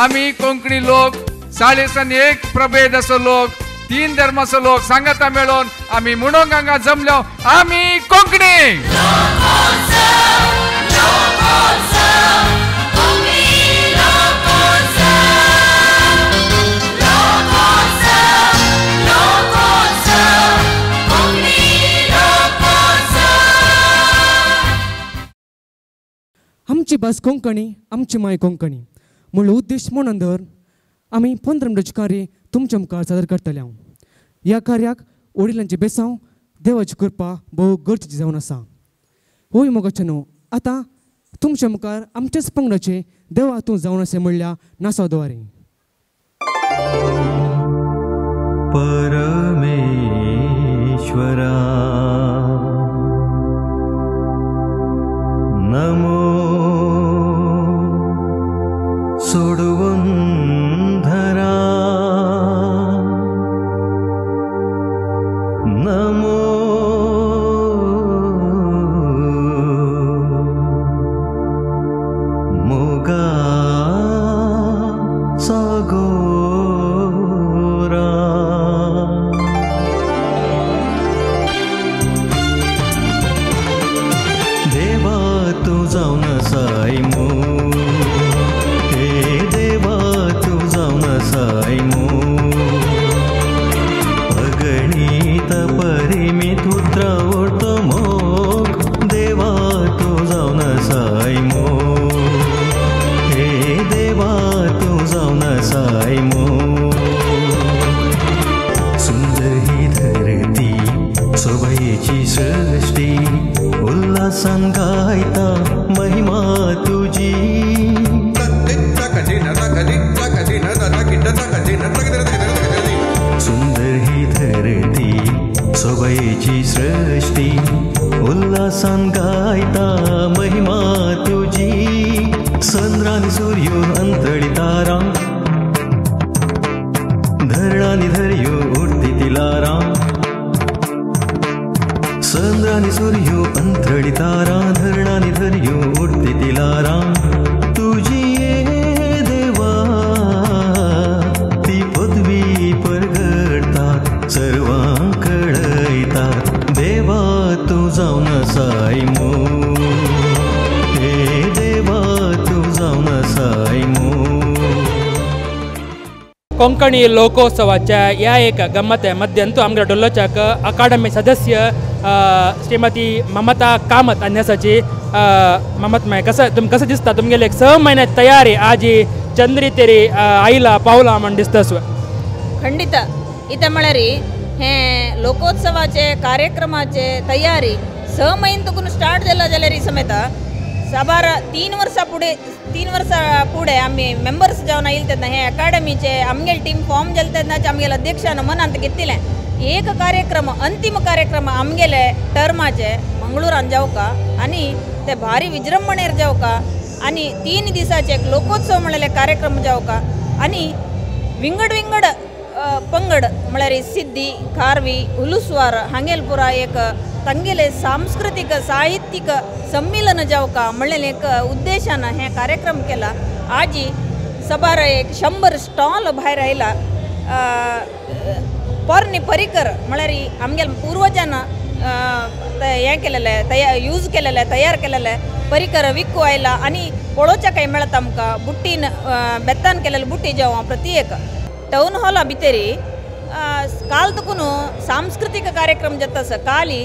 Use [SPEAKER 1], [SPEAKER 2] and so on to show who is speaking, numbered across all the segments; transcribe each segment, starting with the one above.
[SPEAKER 1] आमी कोंकणी लोक 41 प्रभेदाचो लोक, 3 धर्माचो लोक सांगाता मेळोन आमी म्हणून हांगा जमलो आमी कोंकणी.
[SPEAKER 2] आमची भास कोंकणी, आमची माय कोंकणी म्हणलो उद्देश म्हणून धर आमी 15 मिनटाचें कार्य तुमच्या मुखार सादर करतले. हांव ह्या कार्याक वडिलांचे बेसांव देवाची कृपा भोव गरजेची जावन आसा. होय मोगाचे न्हू आतां तुमच्या मुखार आमच्याच पंगडाचे देवा तूं जावन आसा म्हणल्या नासा द्वारे.
[SPEAKER 3] परमेश्वरा नमो सोडवंधरा नमो मोगा सागोरा. देवा तू जावन आसाय मो, हे देवा तू जावन आसाय मो, अगणीत परिमित उतरावतो मोग देवा तू जावन आसाय मो, हे देवा तू जावन आसाय मो. सुंदर ही धरती सोबायेची सृष्टी उल्हासान गायता महिमा तुजी. सुंदर ही धरती सोबायेची सृष्टी उल्हासान गायता महिमा तुजी. चंद्रानी सूर्यो अंतळी तारा धरणानी धर्यो उडती ती लारा. चंद्रानी सूर्यो अंतळी तारा धरणानी धर्यो उडती ती लारा. तुजी देवा ती पदवी परगडतात सर्वांक कळयतात. देवा तूं जावन आसाय मो, हे देवा तूं जावन आसाय मो.
[SPEAKER 4] कोंकणी लोकोत्सवाच्या ह्या एक गम्मते मध्यंतू आमगे डोल्लोच्याक अकादमी सदस्य श्रीमती ममता कामत अन्यासाची. ममत माय कसं तुम कसं दिसता तुमगेले एक 6 महिने तयारी आजी चंद्री तेरी आयला पावला म्हण दिसता.
[SPEAKER 5] खंडित इथे म्हळ्यार हे लोकोत्सवाचे कार्यक्रमाचे तयारी 6 महिने तुकून स्टार्ट जाला जाल्यार समेत साबार 3 वर्सां फुडें 3 वर्सां फुडें आमी मेंबर्स जावन आयले तेन्ना हे अकाडमीचे आमगेले टीम फॉर्म जाले तेन्नाच आमगेले अध्यक्षान मनांत घेतिल्लें एक कार्यक्रम अंतिम कार्यक्रम आमगेले टर्माचे मंगळूरान जावका आनी ते भारी विजृंभणेर जावका आनी 3 दिसाचे एक लोकोत्सव म्हणलेले कार्यक्रम जावका आनी विंगड विंगड पंगड म्हळ्यार सिद्धी खारवी उलुस्वार हांगेल पुरा एक तांगेले सांस्कृतीक साहित्यिक संमेलन जावका म्हणलेले एक उद्देशान हे कार्यक्रम केला. आजी सबार एक 100 स्टॉल भायर आयला. पोरणी परिकर म्हळ्यार आमगेले पूर्वजान हें केलेलें तयार यूज केलेलें तयार केलेलें परिकर विकू आयला आनी पळोवच्या काय मेळटा आमकां. बुट्टीन बेतान केलेले बुट्टी जेवण प्रत्येक टावन हॉला भितरी काल तुकून सांस्कृतीक कार्यक्रम जाता आसा. काली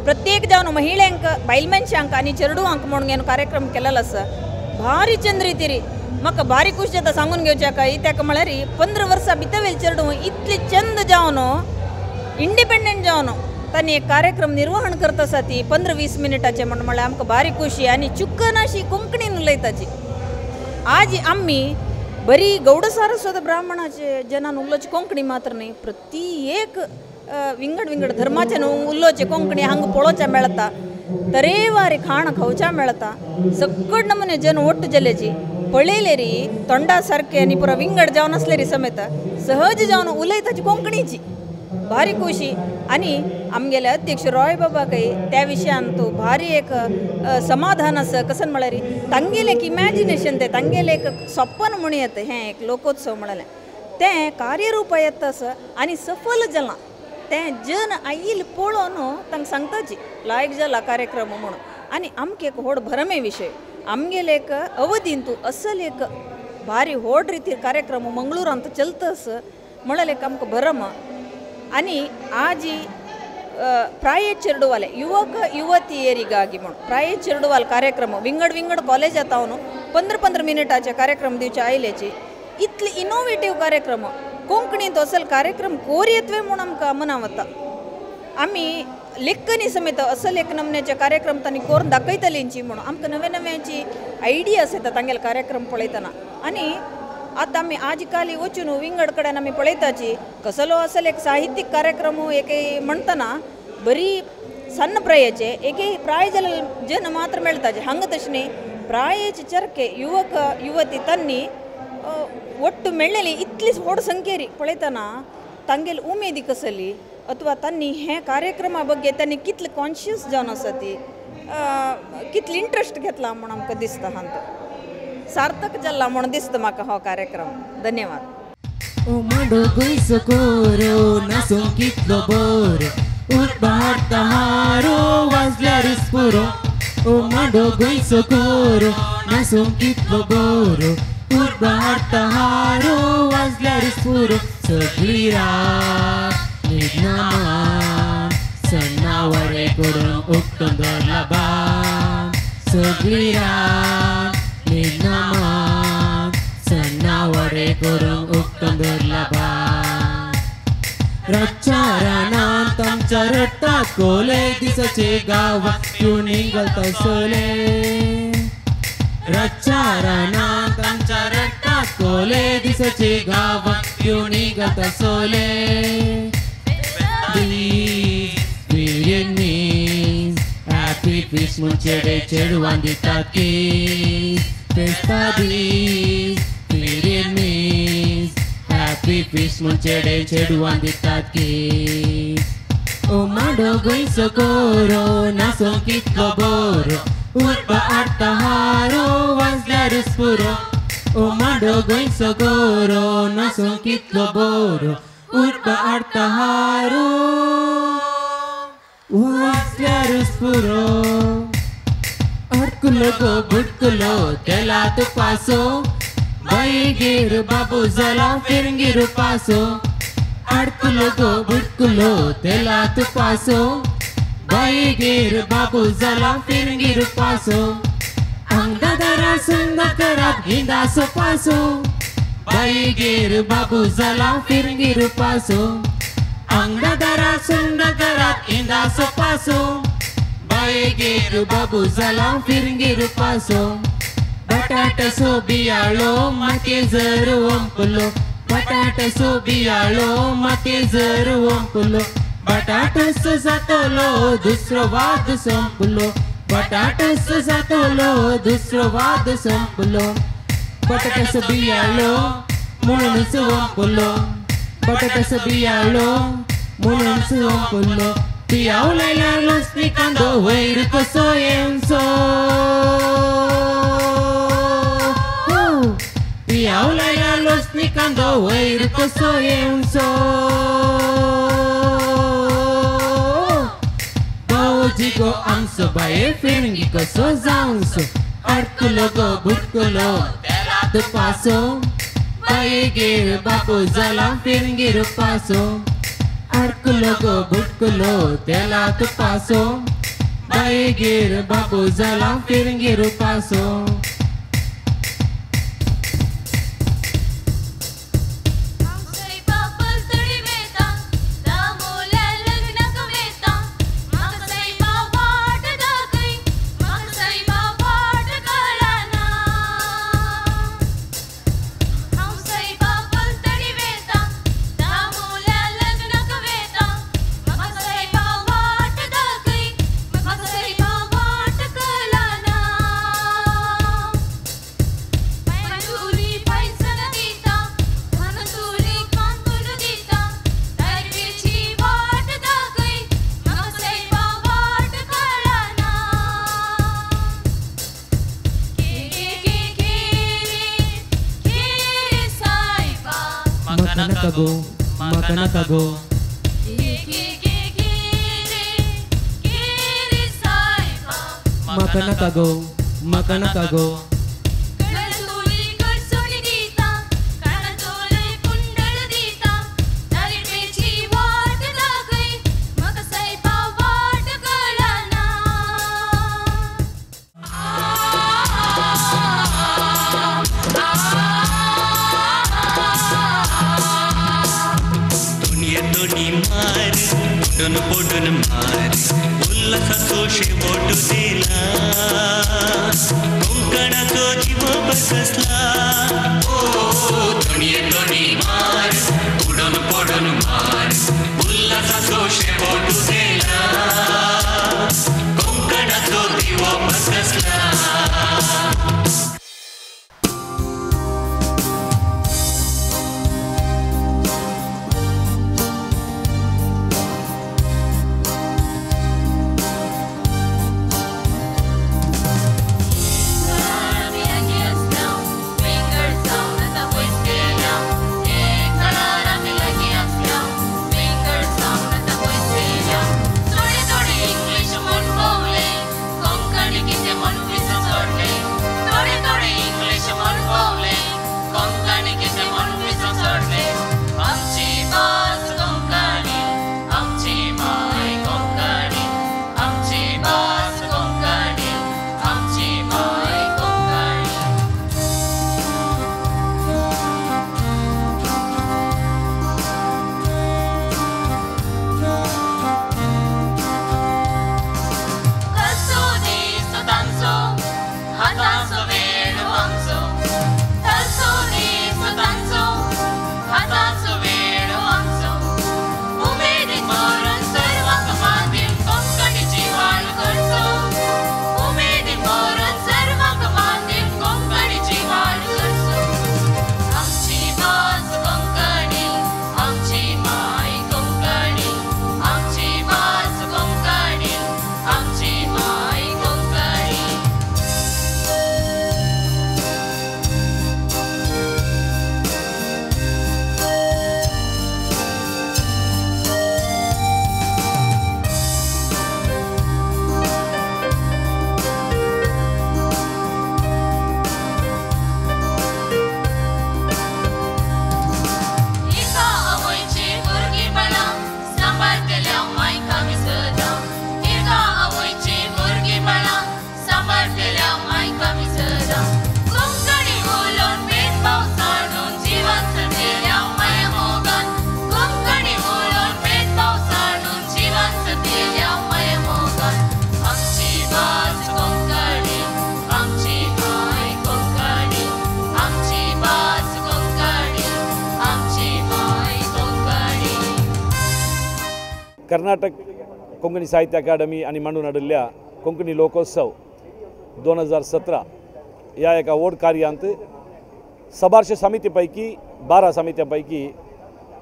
[SPEAKER 5] प्रत्येक जावन महिळ्यांक बायल मनशांक आनी चेडवांक म्हणून कार्यक्रम केलेलो आसा. भारी चंद्री तिरी म्हाका भारी खुश जाता सांगून घेवच्याक कित्याक म्हळ्यार 15 वर्सां भितर चेडूं इतली चंद जावन इंडिपेंडंट जावन तांणी एक कार्यक्रम निर्वहण करता आसा ती 15-20 मिनटाचे म्हण म्हळ्यार आमकां भारी खुशी आनी चुकनाशी कोंकणीन उलयताची. आज आमी बरी गौड सारस्वत ब्राह्मणाचे जनान उलोवची कोंकणी मात्र न्ही, प्रत्येक विंगड विंगड धर्माचे उलोवचे कोंकणी हांगा पळोवच्या मेळटा. तरेवारी खाण खावच्या मेळटा. सकड नमुने जन ಒಟ್ಟು ಜಲೆಜಿ पळयलेरी तोंडा सारके आनी पुरो विंगड जावन आसलेरी समेत सहज जावन उलयताची कोंकणीची. भारी खुशी आनी आमगेले अध्यक्ष रॉय बाबाकय त्या विशयान तूं भारी एक समाधान आसा. कसन म्हळ्यार तांगेलें एक इमॅजिनेशन तें तांगेलें एक सपन म्हणू येता हें एक लोकोत्सव म्हणलें तें कार्यरूपा येता आसा आनी सफल जालां. तें जन आयिल्लें पळोवन तांकां सांगताची लायक जाला कार्यक्रम म्हणून. आनी आमकां एक व्हड भरमे विशय आमगेले एक अवधींतू असल एक भारी व्हड रितीर कार्यक्रम मंगळुरांत चलता आसा म्हणल्यार एक आमकां भरम. आनी आजी प्राय चेरडुवाले युवक युवतियरिಗಾಗಿ म्हणून प्राय चेरडुवाल कार्यक्रम विंगड विंगड कॉलेजांत हांव 15-15 मिनटाचे कार्यक्रम दिवचे आयल्याची इतले इनोवेटीव कार्यक्रम कोंकणींत असल कार्यक्रम कोर येतवे म्हूण आमकां मना वता. आमी लेखनी समेत असल एक नमन्याचे कार्यक्रम तांणी करून दाखयतलींची म्हणून आमकां नवे नव्याची आयडियास येता तांगेले कार्यक्रम पळयतना. आनी आतां आमी आज काल वचून विंगड कडेन आमी पळयताची कसलो असल एक साहित्यीक कार्यक्रम एक म्हणटना बरी सन्न प्रायेचे एक प्राय जाल्ले जन मात्र मेळटाचे. हांगा तशें न्ही, प्रायेचे चरके युवक युवती तांणी ಒಟ್ಟು मेळ्ळेली इतली व्हड संख्येरी पळयतना तांगेली उमेदी कसली अथवा तांणी हे कार्यक्रमा ಬಗ್ಗೆ तांणी कितले कॉन्शियस जावन आसा ती कितली इंट्रस्ट घेतला म्हूण आमकां दिसता. हांत सार्थक जाला म्हूण दिसता म्हाका हो कार्यक्रम. धन्यवाद.
[SPEAKER 6] ओ मांडो गोंयचो कोरो नासूंक कितलो बरो उर्बा हाडटा हारो वाजल्यारूच पुरो. ओ मांडो गोंयचो कोरो नासूंक कितलो बरो उर्बा हाडटा हारो वाजल्यारूच पुरो. सगळी रात न्हिदना मान सणावरे करून उक्तून धरला बाण. सगळी रात न्हिदना मान सणावरे करून उक्तून धरला बाण. रातच्या रानांत आमच्या रडटात कोले दिसाचे गांवात ट्युनिंग घालता सोले. रातच्या रानांत आमच्या रडटात कोले दिसाचे गांवात ट्युनिंग घालता सोले. हॅपी फीस म्हूण चेडे चेडवान दितात कीस. फेस्ता दीस फिरयेन हॅपी फीस म्हूण चेडे चेडवान दितात कीस. ओ मांडो गोंयचो कोरो नासूंक कितलो बरो उर्बा हाडटा हारो वाजल्यारूच पुरो. ओ मांडो गोंयचो कोरो नासूंक कितलो बरो उर्बा हाडटा हारो वाजल्यारूच पुरो. अडकुलो गो बुडकुलो तेला तुपासो बायगेर बाबू जाला फिरंगीर पासो. अडकुलो गो बुडकुलो तेला तुपासो बायगेर बाबू जाला फिरंगीर पासो. आंगदा दारा सुंदा करात गिंदासो पासो बायगेर बाबू जाला फिरंगीर पासो. आंगदा दारा सुंदा करात गिंदासो पासो बायगेर बाबू जाला फिरंगीर पासो. बटाटसो बियाळो माते जर वंपलो बटाटसो बियाळो माते जर वंपलो. बटाटसो जातलो दुसरो वाद संपलो बटाटसो जातलो दुसरो वाद संपलो. बटाटसो बियाळो म्हणूनच वंपलो बटाटसो बियाळो म्हणूनच वंपलो. पियाव लायल्यार लसणी कांदो वयर कसो येवचो पियाव लायल्यार लसणी कांदो वयर कसो येवचो. भावजी गो आमचो बाये फिरंगी कसो जावचो अडकुलो गो बुडकुलो तेलांत पासो बायगेर बापू जाला फिरंगीर पासो. अडकुलो गो बुडकुलो तेलांत पासो बायगेर बापू जाला फिरंगीर पासो.
[SPEAKER 7] वाट कलाना.
[SPEAKER 6] म्हाका नाका गो म्हाका नाका गो. म्हाका नाका गो म्हाका नाका गो.
[SPEAKER 3] पोडून मार उल्हासाचो शेवट दिला कोंकणाचो जीव बसला. ओ धोणये धोणी मार उडून पडून मार उल्हासाचो शेवट दिला कोंकणाचो जीव बसला.
[SPEAKER 7] कर्नाटक कोंकणी साहित्य अकादमी आनी मांडून हाडिल्ल्या कोंकणी लोकोत्सव 2017 ह्या एका व्हड कार्यांत सबारशे समिती पैकी 12 समित्यां पैकी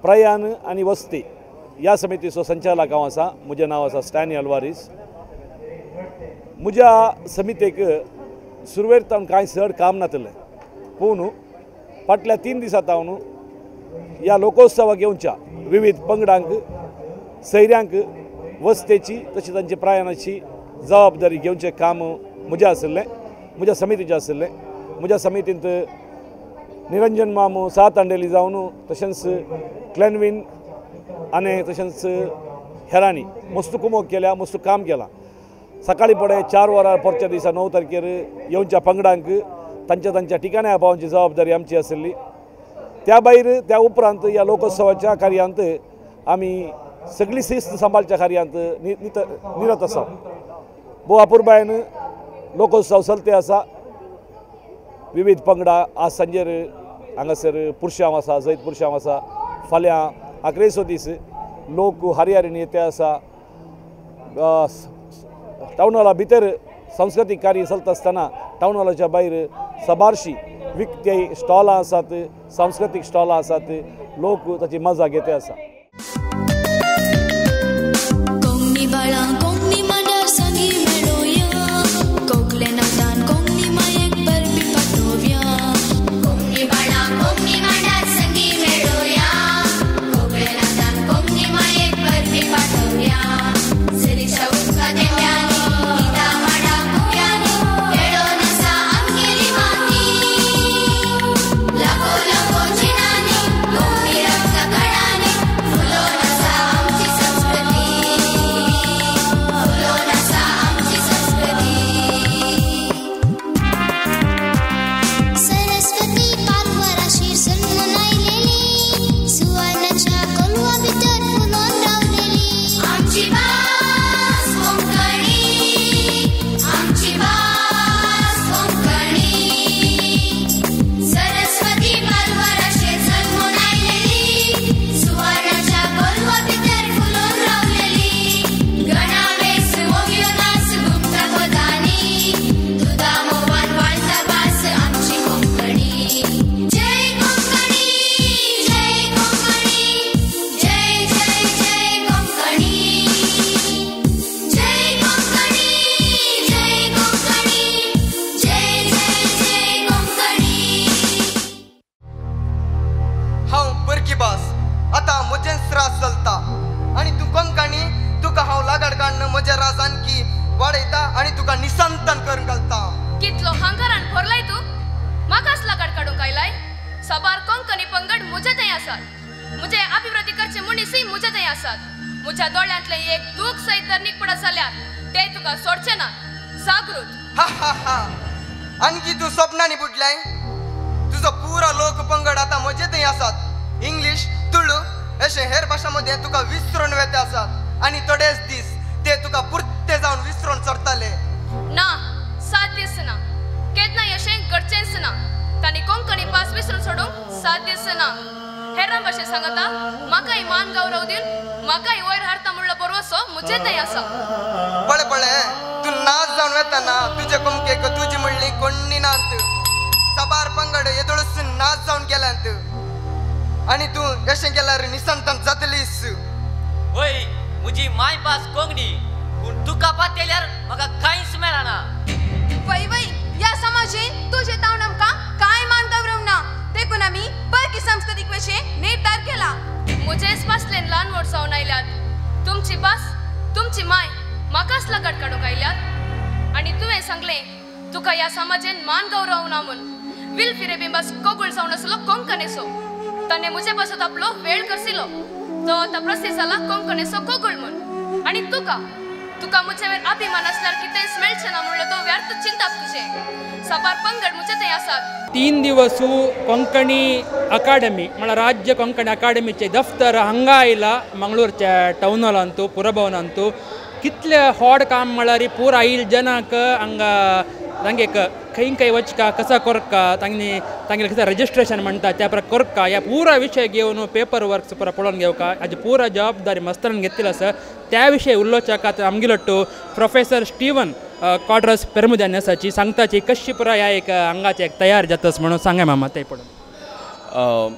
[SPEAKER 7] प्रयाण आनी वस्ती ह्या समितीचो संचालक हांव आसा. म्हजें नांव आसा स्टॅनी अल्वारीस. म्हज्या समितीक सुरवेर तावन कांय चड काम नातलें, पूण फाटल्या 3 दिसां तावन ह्या लोकोत्सवाक येवच्या विविध पंगडांक सैऱ्यांक वस्तेची तशी तांची प्रयाणाची जबाबदारी घेवचें काम म्हजें आशिल्लें, म्हज्या समितीचें आशिल्लें. म्हज्या समितींत निरंजन मामू सात अंडेली जावन तशेंच क्लॅनवीन आनी तशेंच हेरांनी मस्त कुमोक केल्या, मस्त काम केलां. सकाळी फुडें 4 वरां परच्या दिसा 9 तारखेर येवच्या पंगडांक तांच्या तांच्या ठिकाण्या पावोवची जबाबदारी आमची आशिल्ली. त्या भायर त्या उपरांत ह्या लोकोत्सवाच्या कार्यांत आमी सगळी शिस्त सांबाळच्या कार्यांत निरत आसा. भोव अपुरबायेन लोकोत्सव चलते आसा. विविध पंगडा आज सांजेर हांगासर पुरशांव आसा, जैत पुरशांव आसा. फाल्यां आक्रेचो दीस लोक हरिहरीन येते आसा. टावन हॉला भितर सांस्कृतीक कार्य चलता आसतना टावन हॉलाच्या भायर सबारशी विकते स्टॉलां आसात, सांस्कृतीक स्टॉलां आसात. लोक ताची मजा घेते आसा.
[SPEAKER 8] कोंकणी बाळा कोंकणी मांडार संगी मेळोया. वाडयता आनी तुका निसंतन करून घालता.
[SPEAKER 9] कितलो हांगारान भरलाय तूं, म्हाकाच लगाड काडूंक आयलाय. साबार कोंकणी पंगड म्हजे थंय आसात, म्हजे अभिवृद्धी करचे मनीसूय म्हजे थंय आसात. म्हज्या दोळ्यांतलें एक दूख सयत तर निकपडत जाल्यार ते तुका सोडचे ना. जागृत.
[SPEAKER 8] हा हा हा, आणखी तूं सपनांनी बुडलाय. तुजो पुरो लोक पंगड आतां म्हजे थंय आसात. इंग्लीश, तुळू अशे हेर भाशा मदें तुका विसरून वेते आसात आनी थोडेच दीस ते तुका पुरते जावन विसरून चडटाले.
[SPEAKER 9] ना, साथ ना, केन्नाय अशें घडचेंच ना. तांणी कोंकणी भास विसरून सोडूंक साध्यच ना. हेरां भाशेन सांगता, म्हाकाय मान गौरव दिवन म्हाकाय वयर हाडटा म्हणलो बरोसो म्हजे थंय आसा.
[SPEAKER 8] पळय पळय, तूं नाच जावन वेतना तुजे कोमकेक तुजी म्हणली कोण्णी नात. साबार पंगड येदोळसून नाच जावन गेल्यात आनी तूं अशें केल्यार निसंतान जातलीस.
[SPEAKER 10] वय, म्हजी माय भास कोंकणी, पूण तुका पातेल्यार म्हाका कांयच मेळना.
[SPEAKER 11] वय वय, ह्या समाजेन तुजे तावन आमकां कांय मान गौरव ना, देखून आमी परकी सांस्कृतीक विशय निर्धार केला.
[SPEAKER 9] म्हजेच भासलेन ल्हान व्हड जावन आयल्यात. तुमची भास, तुमची माय म्हाकाच लगाड काडूंक आयल्यात. आनी तुवें सांगलें तुका ह्या समाजेन मान गौरव ना म्हूण. विल्फी रेबिंबास कोगूळ जावन आसलो कोंकणेचो, ताणें म्हजे पासत आपलो वेळ करसिलो. तो आतां प्रसिद्ध जाला कोंकणेचो कोगूळ म्हूण. आनी तुका तुका म्हजे अभिमान आसल्यार कितेंच मेळचें ना म्हणलो तो व्यर्थ चिंताप तुजें. साबार पंगड म्हजे थंय आसात.
[SPEAKER 4] 3 दिवस कोंकणी अकादमी म्हळ्यार राज्य कोंकणी अकादमीचें दफ्तर हांगा आयला मंगळूरच्या टावन हॉलांतू, पुरभवनांतू. कितलें होड काम म्हळ्यार पुरा आयल जनाक हांगा तांगे खंय खंय वचका, कसा कोरका, तांगे तांगेलें कशें रजिस्ट्रेशन म्हणटा त्या प्रकार कोरका, ह्या पुरा विशय घेवन पेपर वर्क्स पुरा पळोवन घेवका. हाजी पुरा जबाबदारी मस्तरान घेतलेली आसा. त्या विशय उलोवच्या खातीर आमगेलो प्रोफेसर स्टीवन क्वाड्रस पेरमुद्यान आसाची सांगताची कशी पुरा ह्या एक हांगाचे एक तयार जातस म्हणून सांगा मामा ते पळोवन.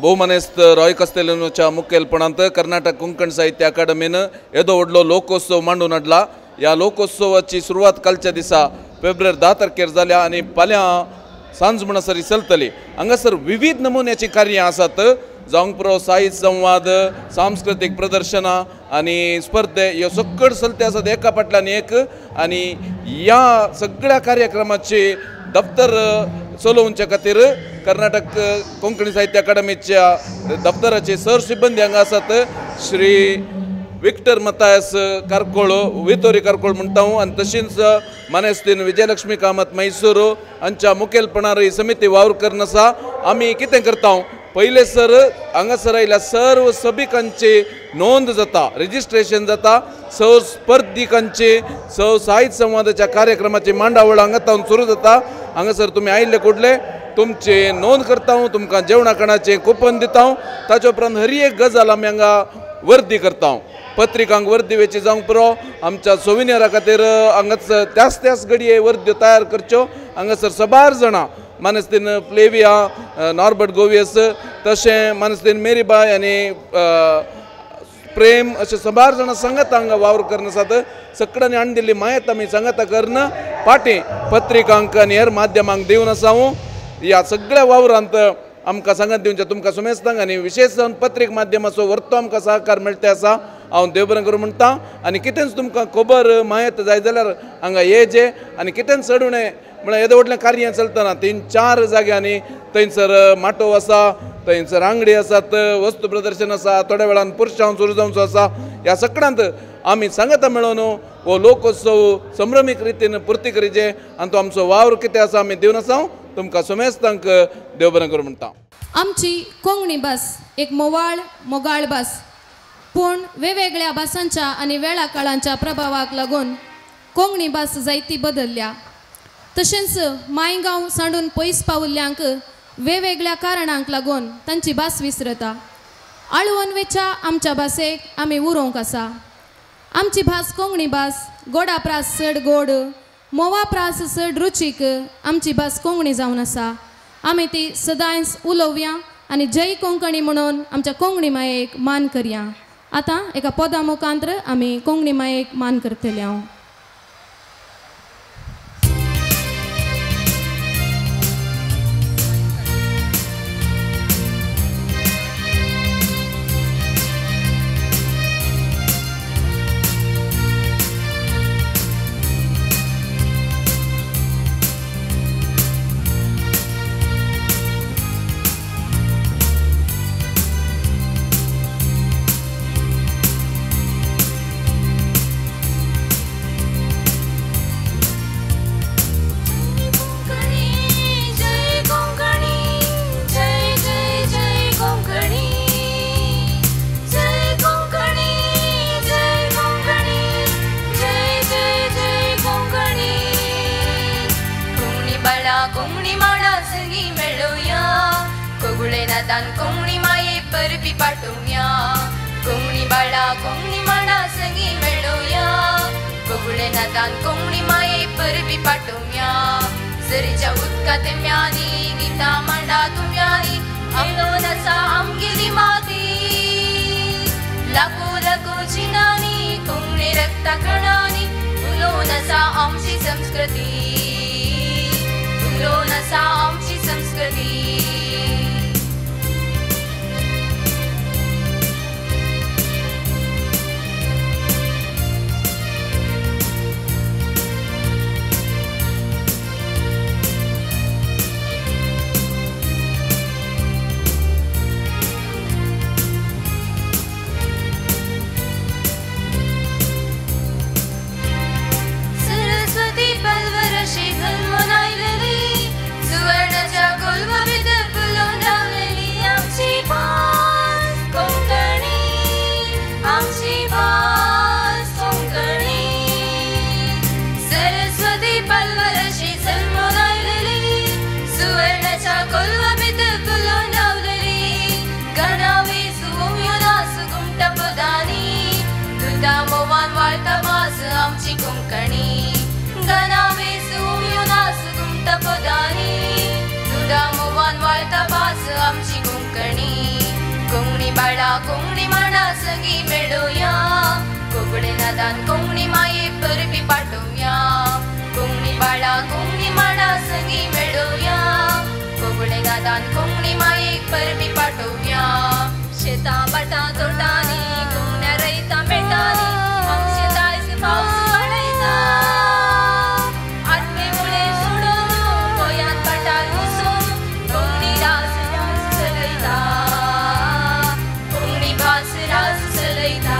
[SPEAKER 12] भोवमानेस्त रॉय कस्तेलिनोच्या मुखेलपणांत कर्नाटक कोंकण साहित्य अकादमीन येदो व्हडलो लोकोत्सव मांडून हाडला. ह्या लोकोत्सवाची सुरवात कालच्या दिसा फेब्रुवारी 10 तारखेर जाल्या आनी फाल्यां सांज म्हणसर चलतली. हांगासर विविध नमुन्याचीं कार्यां आसात, जावंक पुरो साहित्य संवाद, सांस्कृतीक प्रदर्शनां आनी स्पर्धे ह्यो सगळ्यो चलते आसात एका फाटल्यान एक. आनी ह्या सगळ्या कार्यक्रमाची दफ्तर चलोवच्या खातीर कर्नाटक कोंकणी साहित्य अकादमीच्या दफ्तराचे सर सिब्बंदी हांगा आसात. श्री विक्टर मतायस कारकोळ, वितोरी कारकोळ म्हणटा हांव, आनी तशींच मानेस्तीन विजयलक्ष्मी कामत मैसूर हांच्या मुखेलपणार ही समिती वावर करून आसा. आमी कितें करता, पयलें सर हांगासर आयिल्ल्या सर्व सभिकांची नोंद जाता, रजिस्ट्रेशन जाता, सर्व स्पर्धिकांची, सर्व साहित्य संवादाच्या कार्यक्रमाची मांडावळ हांगा तावन सुरू जाता. हांगासर तुमी आयिल्ले कुडले तुमची नोंद करता, तुमकां जेवणा खाणाचें कुपन दिता. ताचे उपरांत हर एक गजाल आमी हांगा वर्दी करता. पत्रिकांक वर्दी वेची जावंक पुरो, आमच्या सोविनियरा खातीर हांगाच त्याच त्याच घडये वर्द्यो तयार करच्यो. हांगासर साबार जाणां मानस्तीन फ्लेविया, नॉर्बर्ट गोवियस, तशें मानस्तीन मेरीबाय आनी प्रेम अशें साबार जाणां सांगात हांगा वावर करून आसात. सगळ्यांनी हाडून दिल्ली मायत आमी सांगाता करून फाटीं पत्रिकांक आनी हेर माध्यमांक दिवन आसा. हांव ह्या सगळ्या वावरांत आमकां सांगात दिवचें तुमकां सुमेस्तांक आनी विशेश जावन पत्रीक माध्यमाचो वर्तो आमकां सहकार मेळटा आसा. हांव देव बरें करूं म्हणटा. आनी कितेंच तुमकां खबर मायत जाय जाल्यार हांगा येजे आनी कितेंच चड उणें म्हळ्यार येदें व्हडलें कार्य चलतना 3-4 जाग्यांनी थंयसर माटोव आसा, थंयसर आंगडी आसात, वस्तू प्रदर्शन आसा, थोड्या वेळान पुरशांव सुरू जावचो आसा. ह्या सगळ्यांत आमी सांगाता मेळोवन हो लोकोत्सव संभ्रमीक रितीन पुर्ती करीचे आनी तो आमचो वावर कितें आसा आमी दिवन आसा. तुमकां सुमेस्तांक देव बरें करूं म्हणटा.
[SPEAKER 13] आमची कोंकणी भास एक मोवाळ मोगाळ भास, पूण वेगवेगळ्या भासांच्या आनी वेळा काळांच्या प्रभावाक लागून कोंकणी भास जायती बदलल्या. तशेंच मायगांव सांडून पयस पावल्ल्यांक वेगवेगळ्या कारणांक लागून तांची भास विसरता. आळवण वेच्या आमच्या भाशेक आमी उरोवंक आसा. आमची भास कोंकणी भास गोडा प्रास चड गोड, मोवा प्रास चड रुचीक आमची भास कोंकणी जावन आसा. आमी ती सदांच उलोवया आनी जय कोंकणी म्हणून आमच्या कोंकणी मायेक मान करया. आतां एका पदा मुखांत्र आमी कोंकणी मायेक मान करतले. हांव
[SPEAKER 14] नादान कोंकणी माये परबी पाटोवया झरीच्या उदका तेम्यांनी गितां मांडा तुम्यांनी आमलोन आसा आमगेली माती लाखो लाखो जिनांनी कोंकणी रक्ता कणांनी उलोवन आसा आमची संस्कृती उलोवन आसा आमची संस्कृती. सुवर्णाच्या कोलवा भितर फुलोवन रावलेली आमची भास कोंकणी आमची भास कोंकणी. सरस्वती पल्वरशी जल्मून आयलेली सुवर्णाच्या कोलवा भितर फुलोवन रावलेली गणावी सुवम्यो नास घुमटा पदांनी दुदा मोवान वाळटा भास आमची कोंकणी गणावी सुवम्यो नास घुमटा पदांनी दुदा मोवान वाळटा भास आमची कोंकणी. कोंकणी बाळा कोंकणी मांडा सगळीं मेळोवया कोंकणी नादान कोंकणी माये परबी पाटोवया कोंकणी बाळा कोंकणी मांडा सगळीं मेळोवया कोंकणी नादान कोंकणी माये परबी पाटोवया. शेतां भाटां तोटांनी कोंकण्या रयता मेटांनी आमचें दायज पावस वाडयता आत्मे मुळे सोडून गोंयांत पाटार वचून कोंकणी राज राज चलयता कोंकणी भास राज चलयता.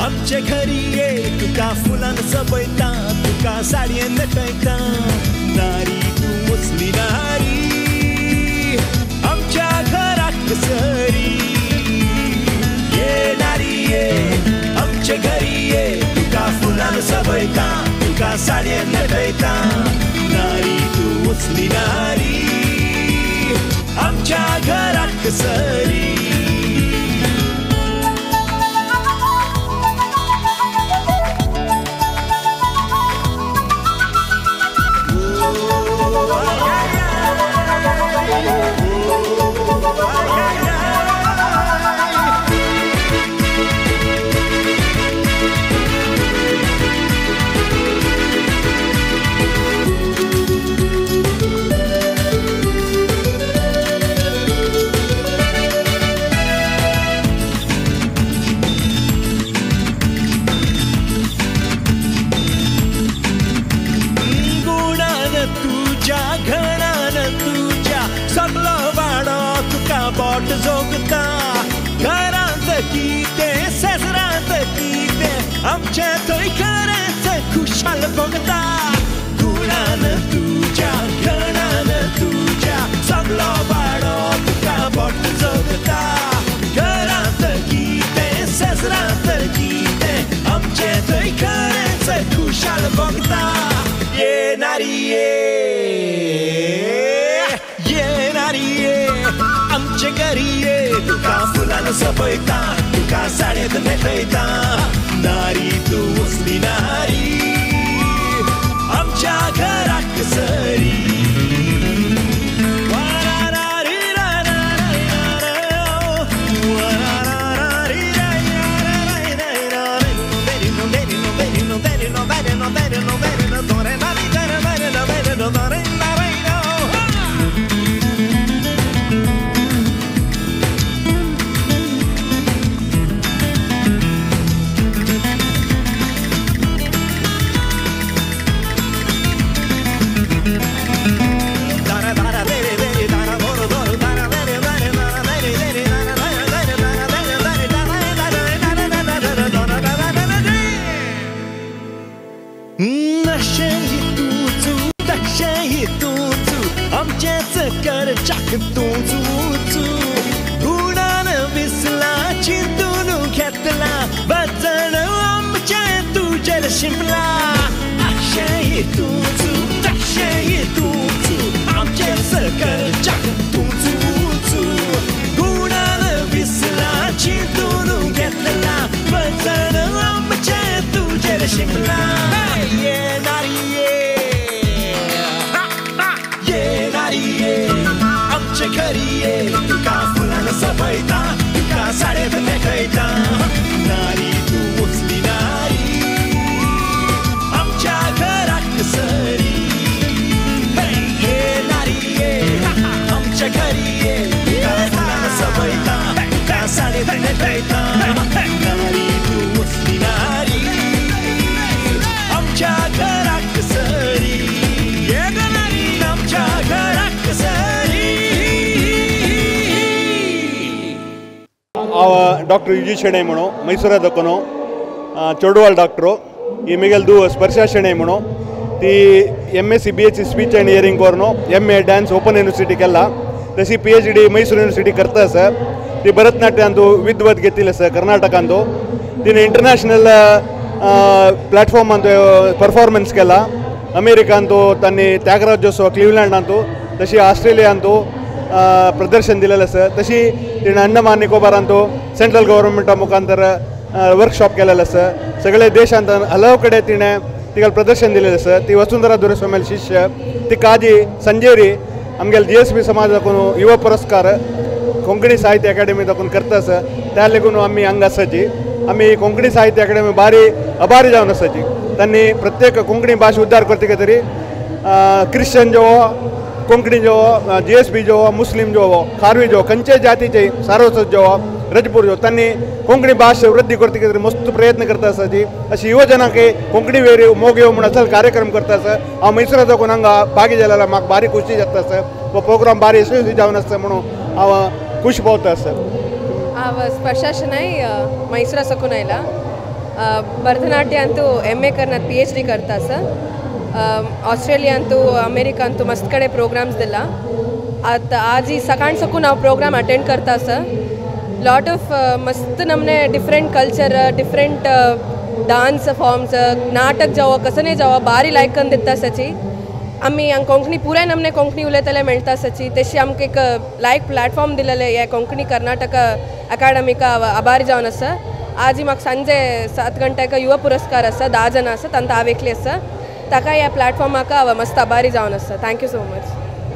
[SPEAKER 15] आमचे घरी ये तुका फुलान सपयता तुका साडयेन नटयता नारी तूं वसली नारी आमच्या घराक सरी ये नारी ये आमचे घरी ये तुका फुलान सपयता तुका साडयेन नटयता नारी तूं वसली नारी आमच्या घराक सरी. जोगता घरांत कितें शेजरांत कितें आमचें थंय खरेंच खुशाल भोगता गुणान तुज्या घणान तुज्या सगलो वाडो तुका बोट जोगता घरांत कितें शेजरांत कितें आमचें थंय खरेंच खुशाल भोगता. ये नारी ये ये नारी ये आमचे घरी ये तुका फुलान सपयता तुका साडयेंत न्हेटयता नारी तूं वसली नारी आमच्या घराक सरी. अशें तूंच तशें तूंच आमचेच करच्याक तूंच गुणान विसला चिंतून घेतला वजन आमचें तुजेर शिंपला अशें तूंच तशें तूंच आमचेच करच्याक तूंच गुणान विसला चिंतून घेतला वजन आमचें तुजेर शिंपला ये नारी ये नारी आमचे घरी ये तुका फुलान सजयता तुका साडयेंत न्हेसयता नारी तूं वचली नारी आमच्या घराक सरी हे नारी ये आमच्या घरी ये तुका फुलान सजयता तुका साडयेंत न्हेसयता नारी तूं वचली नारी आमच्या घराक सरी ये ग नारी आमच्या घराक सरी.
[SPEAKER 16] हांव डॉक्टर युजी शेणै म्हणून मैसूरा दकोनो चोडवाल डॉक्टरो ಈ ಮಿಗಲ್ದು ಸ್ಪರ್ಶ ಶೆಣೈ म्हणून ती M S C B S C speech and hearing करून M A dance open university केला तशी P H D Mysore university करता आसा. ती भरतनाट्यांतू विद्वत घेतिल्ली आसा कर्नाटकांतू. तिने इंटरनॅशनल प्लॅटफॉर्मांतू परफॉर्मन्स केला अमेरिकांतू तांणी त्यागराजोत्सव क्लिवलँडांतू तशी ऑस्ट्रेलियांतू प्रदर्शन दिलेलं आसा. तशी तिणें अंडमान निकोबारांतू सेंट्रल गव्हर्मेंटा मुखांतर वर्कशॉप केलेलं आसा. सगळे देशांत हलव कडेन तिणें तिका प्रदर्शन दिलेलें आसा. ती वसुंधरा दुरेस्वामीले शिष्य. ती काजी संजेरी आमगेले जी एस बी समाज दाखोवन युवा पुरस्कार कोंकणी साहित्य अकादेमी दाखोवन करता आसा. त्या लागून आमी हांगा आसाची. आमी कोंकणी साहित्य अकादेमी बारी आभारी जावन आसाची. तांणी प्रत्येक कोंकणी भाशा उद्धार करता तरी क्रिश्चन जो कोंकणी जो जी एस बी जो मुस्लीम जो खारवी जो खंयचे जातीचे सारस्वत जो रजपूर जो तांणी कोंकणी भाशा वृद्धी करता तरी मस्त प्रयत्न करता आसाची. अशी युवजनांक कोंकणी वेर मोग येवं म्हूण असल कार्यक्रम करता आसा. हांव मैसुरा दाखोवन हांगा भागी जाल्या म्हाका बारी खुशी जाता आसा. हो प्रोग्राम बारी यशस्वी जावन आसा म्हणून हांव खूश पावता आसा.
[SPEAKER 17] हांव स्पर्शा शणै मैसुरा साकून आयला. भरतनाट्य अंतू एम ए करनात पी एच डी करता आसा. ऑस्ट्रेलिया अंतू अमेरिका अंतू मस्त कडेन प्रोग्राम्स दिला. आतां आज सकाळ साकून हांव प्रोग्राम अटेंड करता आसा. लॉट ऑफ मस्त नमने different culture different dance forms नाटक जावं कसने जावं बारी लायक करून दिता आसाची. आमी हांगा कोंकणी पुराय नमने कोंकणी उलयतले मेळटा आसाची. तशी आमकां एक लायक प्लॅटफॉर्म दिलेले हे कोंकणी कर्नाटक अकाडमीका आभारी जावन आसा. आज म्हाका सांजे 7 गंट्याक युवा पुरस्कार आसा. 10 जाणां आसा तांकां हांव एकली आसा. ताका ह्या प्लॅटफॉर्माक हांव मस्त आभारी जावन आसा. Thank you so much.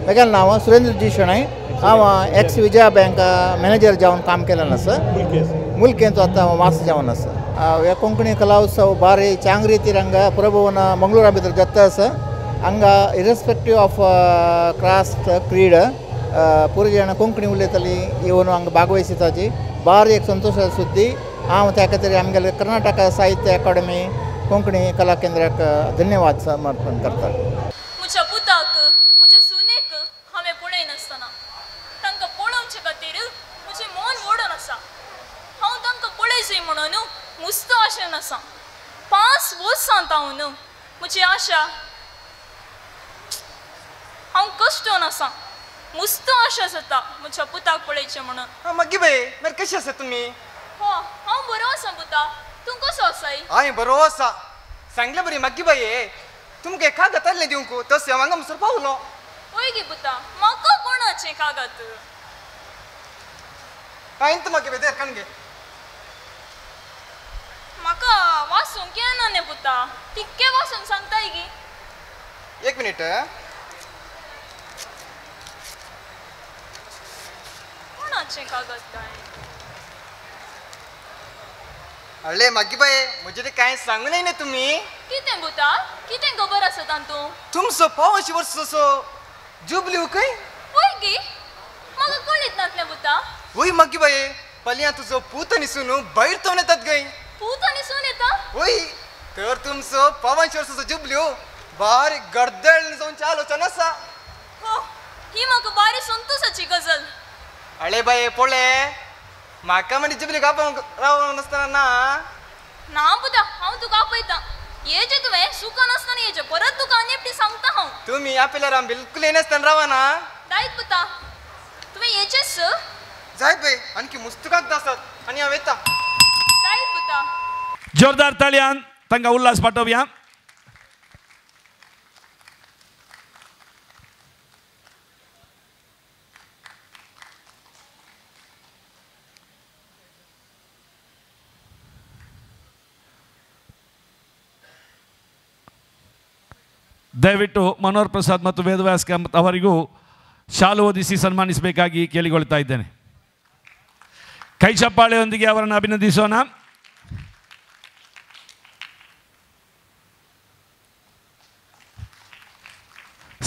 [SPEAKER 18] म्हगेलें नांव सुरेंद्र जी शणै. हांव एक्स विजया बँक मॅनेजर जावन काम केलें आसा. मुल्केंत आतां वास जावन आसा. हे कोंकणी कला उत्सव बारी चांग रितीर हांगा पुरभुवन मंगळूरा भितर जाता आसा. हांगा इरेस्पेक्टीव ऑफ क्रास्ट क्रीड पुरो जाणां कोंकणी उलयताली येवन हांगा भागवयताची बारी एक संतोश सुद्दी. हांव त्या खातीर आमगेले कर्नाटक साहित्य अकादमी कोंकणी कला केंद्राक धन्यवाद समर्पण करता.
[SPEAKER 19] म्हज्या पुताक म्हज्या सुनेक हांवें पळयनासतना तांकां पळोवचे खातीर म्हजें मन ओडून आसा. हांव तांकां पळयचें म्हणून मुस्त आशेन आसा. 5 वर्सां तावन म्हजी आशा हांव कश्टोन आसा. मुस्त आशा जाता म्हज्या पुताक पळयचें म्हणून.
[SPEAKER 8] मागीर बाय मागीर कशी आसा तुमी?
[SPEAKER 19] हो हांव बरो आसा पुता. तूं कसो आसाय?
[SPEAKER 8] हांवें बरो आसा. सांगलें बरी मागीर बाये तुमकां कागद आसलें दिवंक तशें हांव हांगा म्हणसर पावलो.
[SPEAKER 19] वय गे पुता म्हाका कोणाचें कागद?
[SPEAKER 8] हांवें मागीर बाय देर काण घे.
[SPEAKER 19] म्हाका वाचूंक येना न्ही पुता. तितकें वाचून सांगताय गी.
[SPEAKER 8] एक मिनीट.
[SPEAKER 19] कोणाचें कागद काय?
[SPEAKER 8] अरे मागीर बाये म्हजें तें कांय सांगू न्हय न्ही तुमी.
[SPEAKER 19] कितें पुता कितें खबर आसा तातूंत?
[SPEAKER 8] तुमचो 5 वर्साचो जुबली खंय?
[SPEAKER 19] वय गी म्हाका कळीत नासलें पुता.
[SPEAKER 8] वय मागीर बाये पलया तुजो पूत आनी सून भायर तोवन येतात गय.
[SPEAKER 19] पूत आनी सून येता?
[SPEAKER 8] वय तर तुमचो 5 वर्साचो जुबल्यो बारीक गडदळ जावची आलोचना आसा.
[SPEAKER 19] हो ही म्हाका बारी संतोशाची गजल.
[SPEAKER 8] अळे बाये पळय म्हाका म्हणजे जुबली कापोवंक रावूंक नासतना ना
[SPEAKER 19] ना पुता हांव तुका आपयतां. येजे तुवें सुका नासतना येजे परत तुका आनी एकटी सांगता हांव.
[SPEAKER 8] तुमी आपल्यार हांव बिलकुल येनासतना रावा ना.
[SPEAKER 19] जायत पुता तुवें येचेच.
[SPEAKER 8] जायत बाई आणखी मुस्त कागद आसात आनी हांव येता.
[SPEAKER 19] जायत पुता.
[SPEAKER 7] जोरदार ताळयान तांकां उल्हास पाठोवया. ದಯವಿಟ್ಟು ಮನೋಹರ್ ಪ್ರಸಾದ್ ಮತ್ತು ವೇದವ್ಯಾಸ್ ಕಾಮತ್ ಅವರಿಗೂ ಶಾಲು ಓದಿಸಿ ಸನ್ಮಾನಿಸಬೇಕಾಗಿ ಕೇಳಿಕೊಳ್ತಾ ಇದ್ದೇನೆ. ಕೈ ಚಪ್ಪಾಳೆಯೊಂದಿಗೆ ಅವರನ್ನು ಅಭಿನಂದಿಸೋಣ.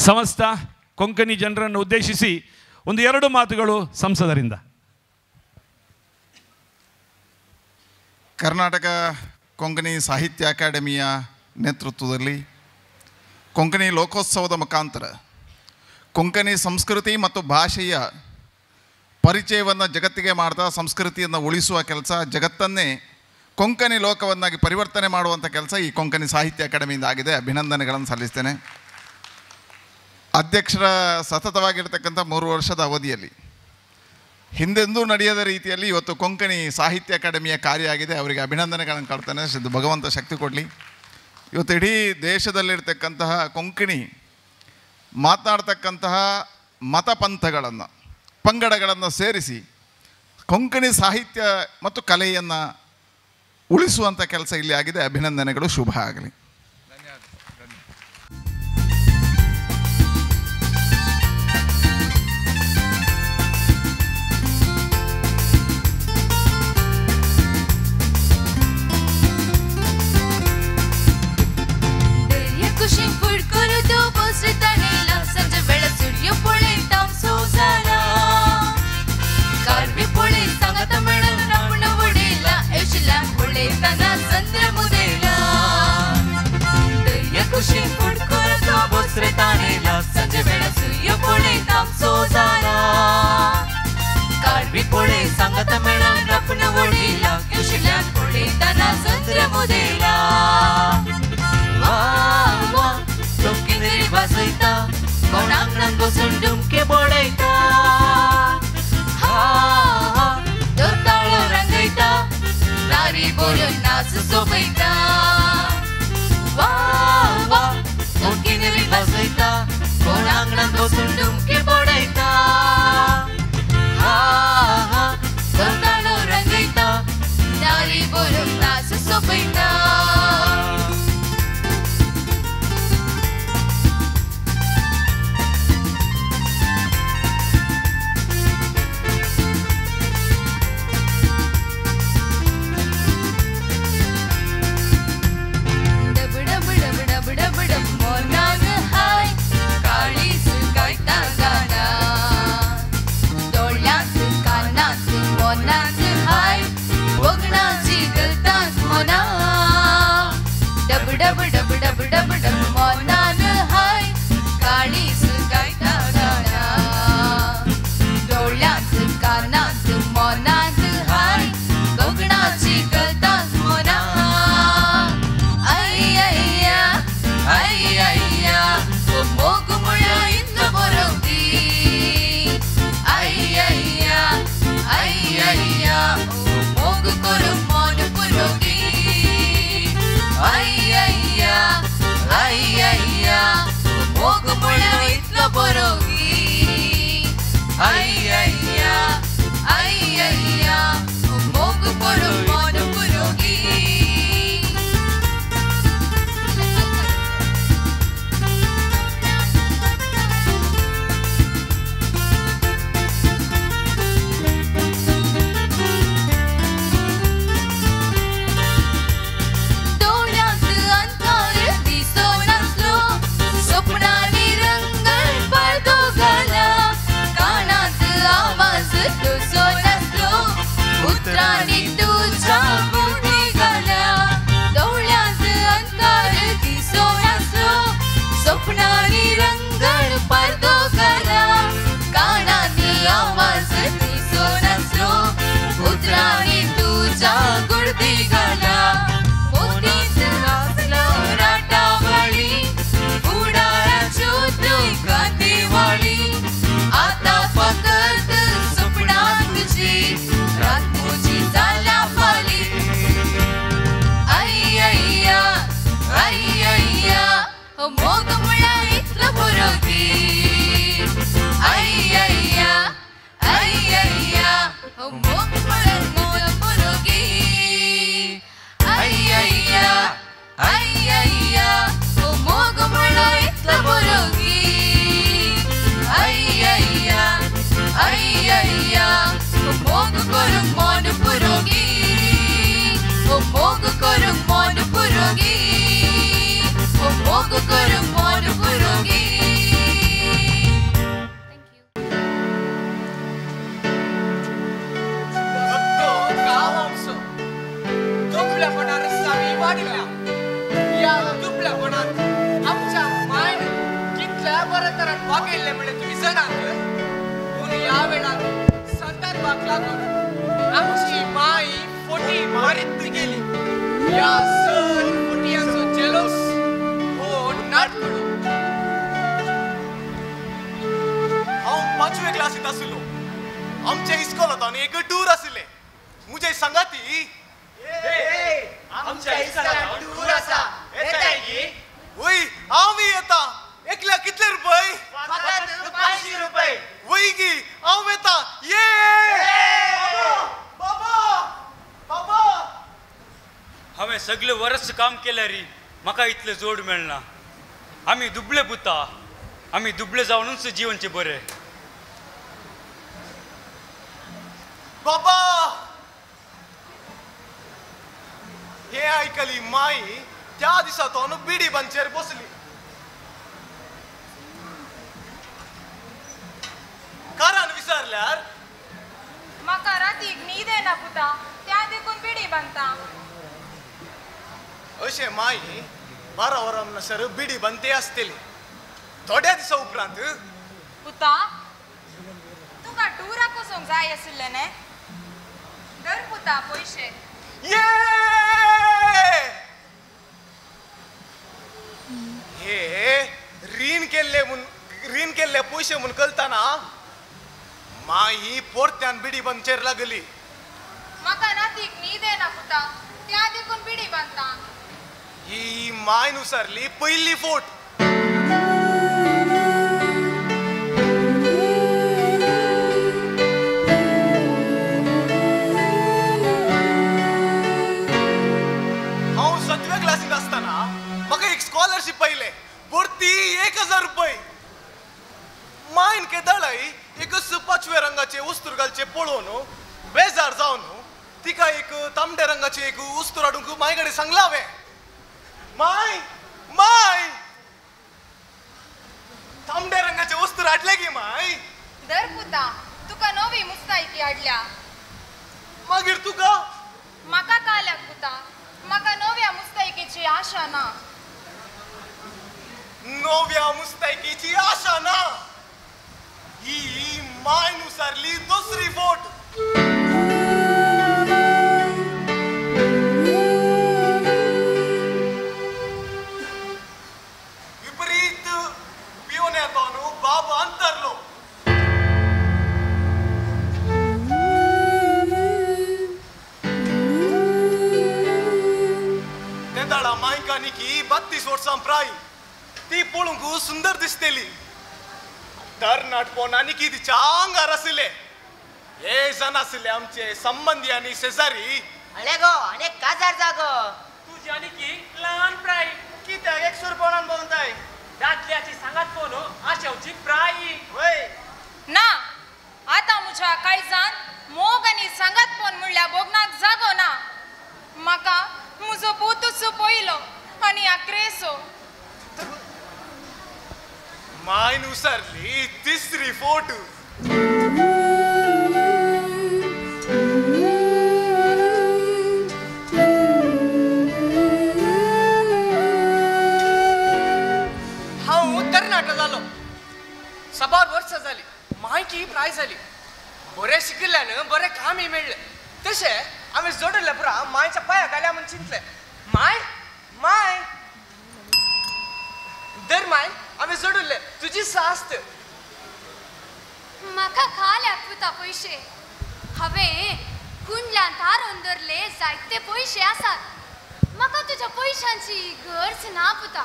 [SPEAKER 7] ಸಮಸ್ತ ಕೊಂಕಣಿ ಜನರನ್ನು ಉದ್ದೇಶಿಸಿ ಒಂದು ಎರಡು ಮಾತುಗಳು ಸಂಸದರಿಂದ.
[SPEAKER 20] ಕರ್ನಾಟಕ ಕೊಂಕಣಿ ಸಾಹಿತ್ಯ ಅಕಾಡೆಮಿಯ ನೇತೃತ್ವದಲ್ಲಿ ಕೊಂಕಣಿ ಲೋಕೋತ್ಸವದ ಮುಖಾಂತರ ಕೊಂಕಣಿ ಸಂಸ್ಕೃತಿ ಮತ್ತು ಭಾಷೆಯ ಪರಿಚಯವನ್ನು ಜಗತ್ತಿಗೆ ಮಾಡ್ತಾ ಸಂಸ್ಕೃತಿಯನ್ನು ಉಳಿಸುವ ಕೆಲಸ, ಜಗತ್ತನ್ನೇ ಕೊಂಕಣಿ ಲೋಕವನ್ನಾಗಿ ಪರಿವರ್ತನೆ ಮಾಡುವಂಥ ಕೆಲಸ ಈ ಕೊಂಕಣಿ ಸಾಹಿತ್ಯ ಅಕಾಡೆಮಿಯಿಂದ ಆಗಿದೆ. ಅಭಿನಂದನೆಗಳನ್ನು ಸಲ್ಲಿಸ್ತೇನೆ. ಅಧ್ಯಕ್ಷರ ಸತತವಾಗಿರ್ತಕ್ಕಂಥ 3 ವರ್ಷದ ಅವಧಿಯಲ್ಲಿ ಹಿಂದೆಂದೂ ನಡೆಯದ ರೀತಿಯಲ್ಲಿ ಇವತ್ತು ಕೊಂಕಣಿ ಸಾಹಿತ್ಯ ಅಕಾಡೆಮಿಯ ಕಾರ್ಯ ಆಗಿದೆ. ಅವರಿಗೆ ಅಭಿನಂದನೆಗಳನ್ನು ಕೊಡ್ತೇನೆ. ಭಗವಂತ ಶಕ್ತಿ ಕೊಡಲಿ. ಇವತ್ತು ಇಡೀ ದೇಶದಲ್ಲಿರ್ತಕ್ಕಂತಹ ಕೊಂಕಣಿ ಮಾತನಾಡ್ತಕ್ಕಂತಹ ಮತಪಂಥಗಳನ್ನು, ಪಂಗಡಗಳನ್ನು ಸೇರಿಸಿ ಕೊಂಕಣಿ ಸಾಹಿತ್ಯ ಮತ್ತು ಕಲೆಯನ್ನು ಉಳಿಸುವಂಥ ಕೆಲಸ ಇಲ್ಲಿ ಆಗಿದೆ. ಅಭಿನಂದನೆಗಳು, ಶುಭ ಆಗಲಿ.
[SPEAKER 14] ಡಬ ಡಬ ಡಬ. पुरोगी. अय्या अय्या हो मोग करूंक मन पुरोगी. अय्या अय्या हो मोग म्हणलो इतलो पुरोगी. अय्या अय्या हो मोग करूंक मन पुरोगी. हो मोग करूंक मन पुरोगी. हो मोग करूंक मन पुरोगी.
[SPEAKER 21] दुबळेपणार सावी वाडिल्ल्या ह्या दुबळेपणात आमच्या मायन कितल्या बऱ्या तरान वागयल्लें म्हणलें तुमी जाणात. पूण ह्या वेळार संदर्भाक लागून आमची माय फोटी मारीत गेली. ह्या सर फुटयांचो जेलोस हो नाटकडो.
[SPEAKER 22] हांव पांचवे क्लासींत आशिल्लो. आमच्या इस्कोलांत एक टूर आशिल्लें. म्हजे सांगाती
[SPEAKER 21] आमच्या इस्कोलांत टूर आसा, येताय की?
[SPEAKER 22] वय, हांव येता. एकल्या कितले रुपये?
[SPEAKER 21] 500 रुपये.
[SPEAKER 22] वय की, हांव येता. ये बाबा बाबा.
[SPEAKER 23] हांवें सगळे वर्स काम केल्यार म्हाका इतलें जोड मेळना. आमी दुबळे पुता, आमी दुबळे जावनूच जिवनचें बरें.
[SPEAKER 22] बाबा हे आयकली माई त्या दिसा तो बिडी बांचेर बसली. कारण विचारल्यार
[SPEAKER 11] म्हाका रातीक न्हीद येना पुता, त्या देखून बिडी बांदता.
[SPEAKER 22] अशें माई 12 वरां म्हणसर बिडी बांदते आसतली. थोड्या दिसा उपरांत
[SPEAKER 11] पुता तुका टुराक वचूंक जाय आशिल्लें न्ही? धर पुता पयशे.
[SPEAKER 22] ये हे रीण केल्ले म्हूण, रीण केल्ले पयशे म्हूण कळतना माई पोरत्यान बिडी बांदचेर लागली.
[SPEAKER 11] म्हाका रातीक न्हीद येना पुता, त्या देखून बिडी बांदता.
[SPEAKER 22] ही मायन उसारली पयली फोट. हांव 7व्या क्लासींत आसतना म्हाका एक स्कॉलरशीप आयलें, भरती 1000 रुपये. मायन केदाळाय एकच पाचव्या रंगाचे वस्तूर घालचे पळोवन बेजार जावन तिका एक तांबड्या रंगाची एक वस्तूर हाडूंक माय कडेन सांगलां हांवें. माय माय तांबड्या रंगाचे वस्तूर हाडले गी माय?
[SPEAKER 11] धर पुता, तुका नवी मुस्तायकी हाडल्या.
[SPEAKER 22] मागीर तुका?
[SPEAKER 11] म्हाका काल्याक पुता, म्हाका नव्या मुस्तायकीची आशा ना.
[SPEAKER 22] नव्या मुस्तायकीची आशा ना ही मायन उसारली दुसरी फोट. विपरीत पिवन येतो न्हू बाब अंतरलो. तेदाळा मायका निकी 32 वर्सां प्राय ती पळोवंक सुंदर दिसतली. तरणाटपण आनी की तिच्या आंगार आशिल्लें. हे जाण आशिल्ले आमचे संबंदी आनी शेजारी.
[SPEAKER 10] अळे गो आनी काजार जागो
[SPEAKER 4] तुजी आनी की ल्हान प्राय
[SPEAKER 22] कित्याक एकसुरपणान भोंवताय?
[SPEAKER 4] दादल्याची सांगात पळोवन आशेवची प्राय.
[SPEAKER 22] वय
[SPEAKER 11] ना, आतां म्हज्या काळजान मोग आनी सांगातपण म्हणल्यार भोगणाक जागो ना. म्हाका म्हजो पूतच पयलो आनी आक्रेसो.
[SPEAKER 22] मायन उसारली तिसरी फोट.
[SPEAKER 21] हांव तरणाटो जालो. साबार वर्सां जाली, मायकी प्राय जाली. बरें शिकिल्ल्यान बरें कामय मेळ्ळें. तशें हांवें जोडिल्लें पुरा मायच्या पांया घाल्या म्हूण चिंतलें. माय माय दर माय हांवें जोडिल्लें तुजी सास्त.
[SPEAKER 9] म्हाका खाल्याक पुता पयशे. हांवें कुंडल्यान थारोवन दवरले जायते पयशे आसात. म्हाका तुज्या पयशांची गरज ना पुता.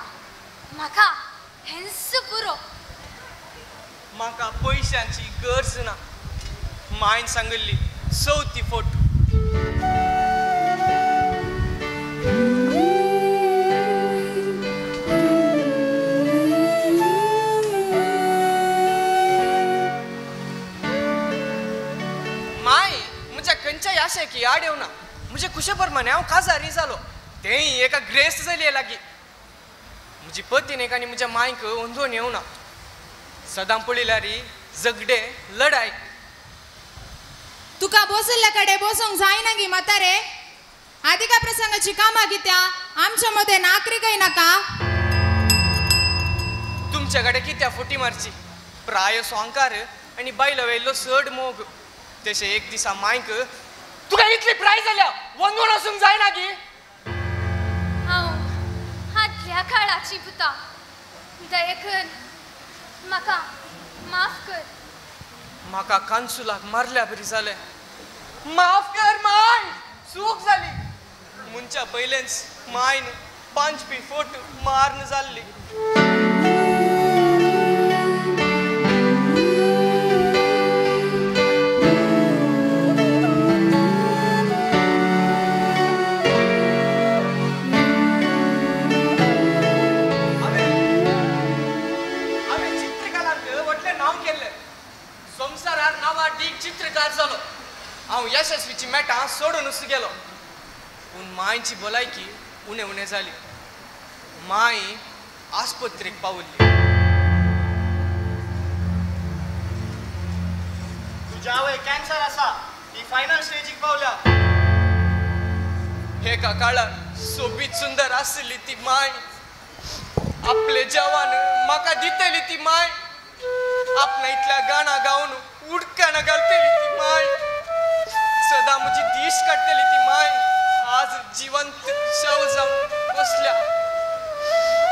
[SPEAKER 9] म्हाका हेंच पुरो.
[SPEAKER 21] म्हाका पयशांची गरज ना. मायन सांगिल्ली चवथी फोट. माय म्हज्या खंयच्याय आशेक याड येवना. म्हजे खुशे प्रमाणे हांव काजारी जालो, तेंय एका ग्रेस्त चलये लागीं. म्हजी पतीनेक आनी म्हज्या मायक अंदोन येवना. सदां पळयल्यार झगडे लढाय.
[SPEAKER 11] तुका बसल्ल्या कडेन बसूंक जायना गी म्हातारे. आदिका प्रसंगाची कामां कित्या आमच्या मदें नाकरी काय नाका.
[SPEAKER 21] तुमच्या कडेन कित्या फुटी मारची प्राय सोंकार आनी बायलो वयलो चड मोग. तशें एक दिसा मायक तुका इतली प्राय जाल्या वंदून वचूंक जायना गी.
[SPEAKER 9] हांव आदल्या काळाची पुता, दया कर म्हाका माफ कर.
[SPEAKER 21] म्हाका कानसुलाक मारल्या बरी जालें. माफ कर माय, चूक जाली. मुंच्या पयलेंच मायन 5 फूट मार्न जाल्ली. हांवें चित्रकलांत व्हडलें नांव केल्लें. संवसारार नांवाडीक चित्रकार जालो. हांव यशस्वीची मेटां सोडूनच गेलो. पूण मांयची भलायकी उणें उणें जाली. मांय आस्पत्रेक पावल्ली.
[SPEAKER 22] तुज्या आवय कॅन्सर आसा, ती फायनल स्टेजीक पावल्या.
[SPEAKER 21] एका काळार सोबीत सुंदर आसली ती मांय, आपले जेवण म्हाका दितली ती मांय, आपणा इतल्या गाणा गावन उडकाना घालतली ती मांय, सदां म्हजी दीस काडटली ती मांय आज जिवंत शव जावन बसल्या.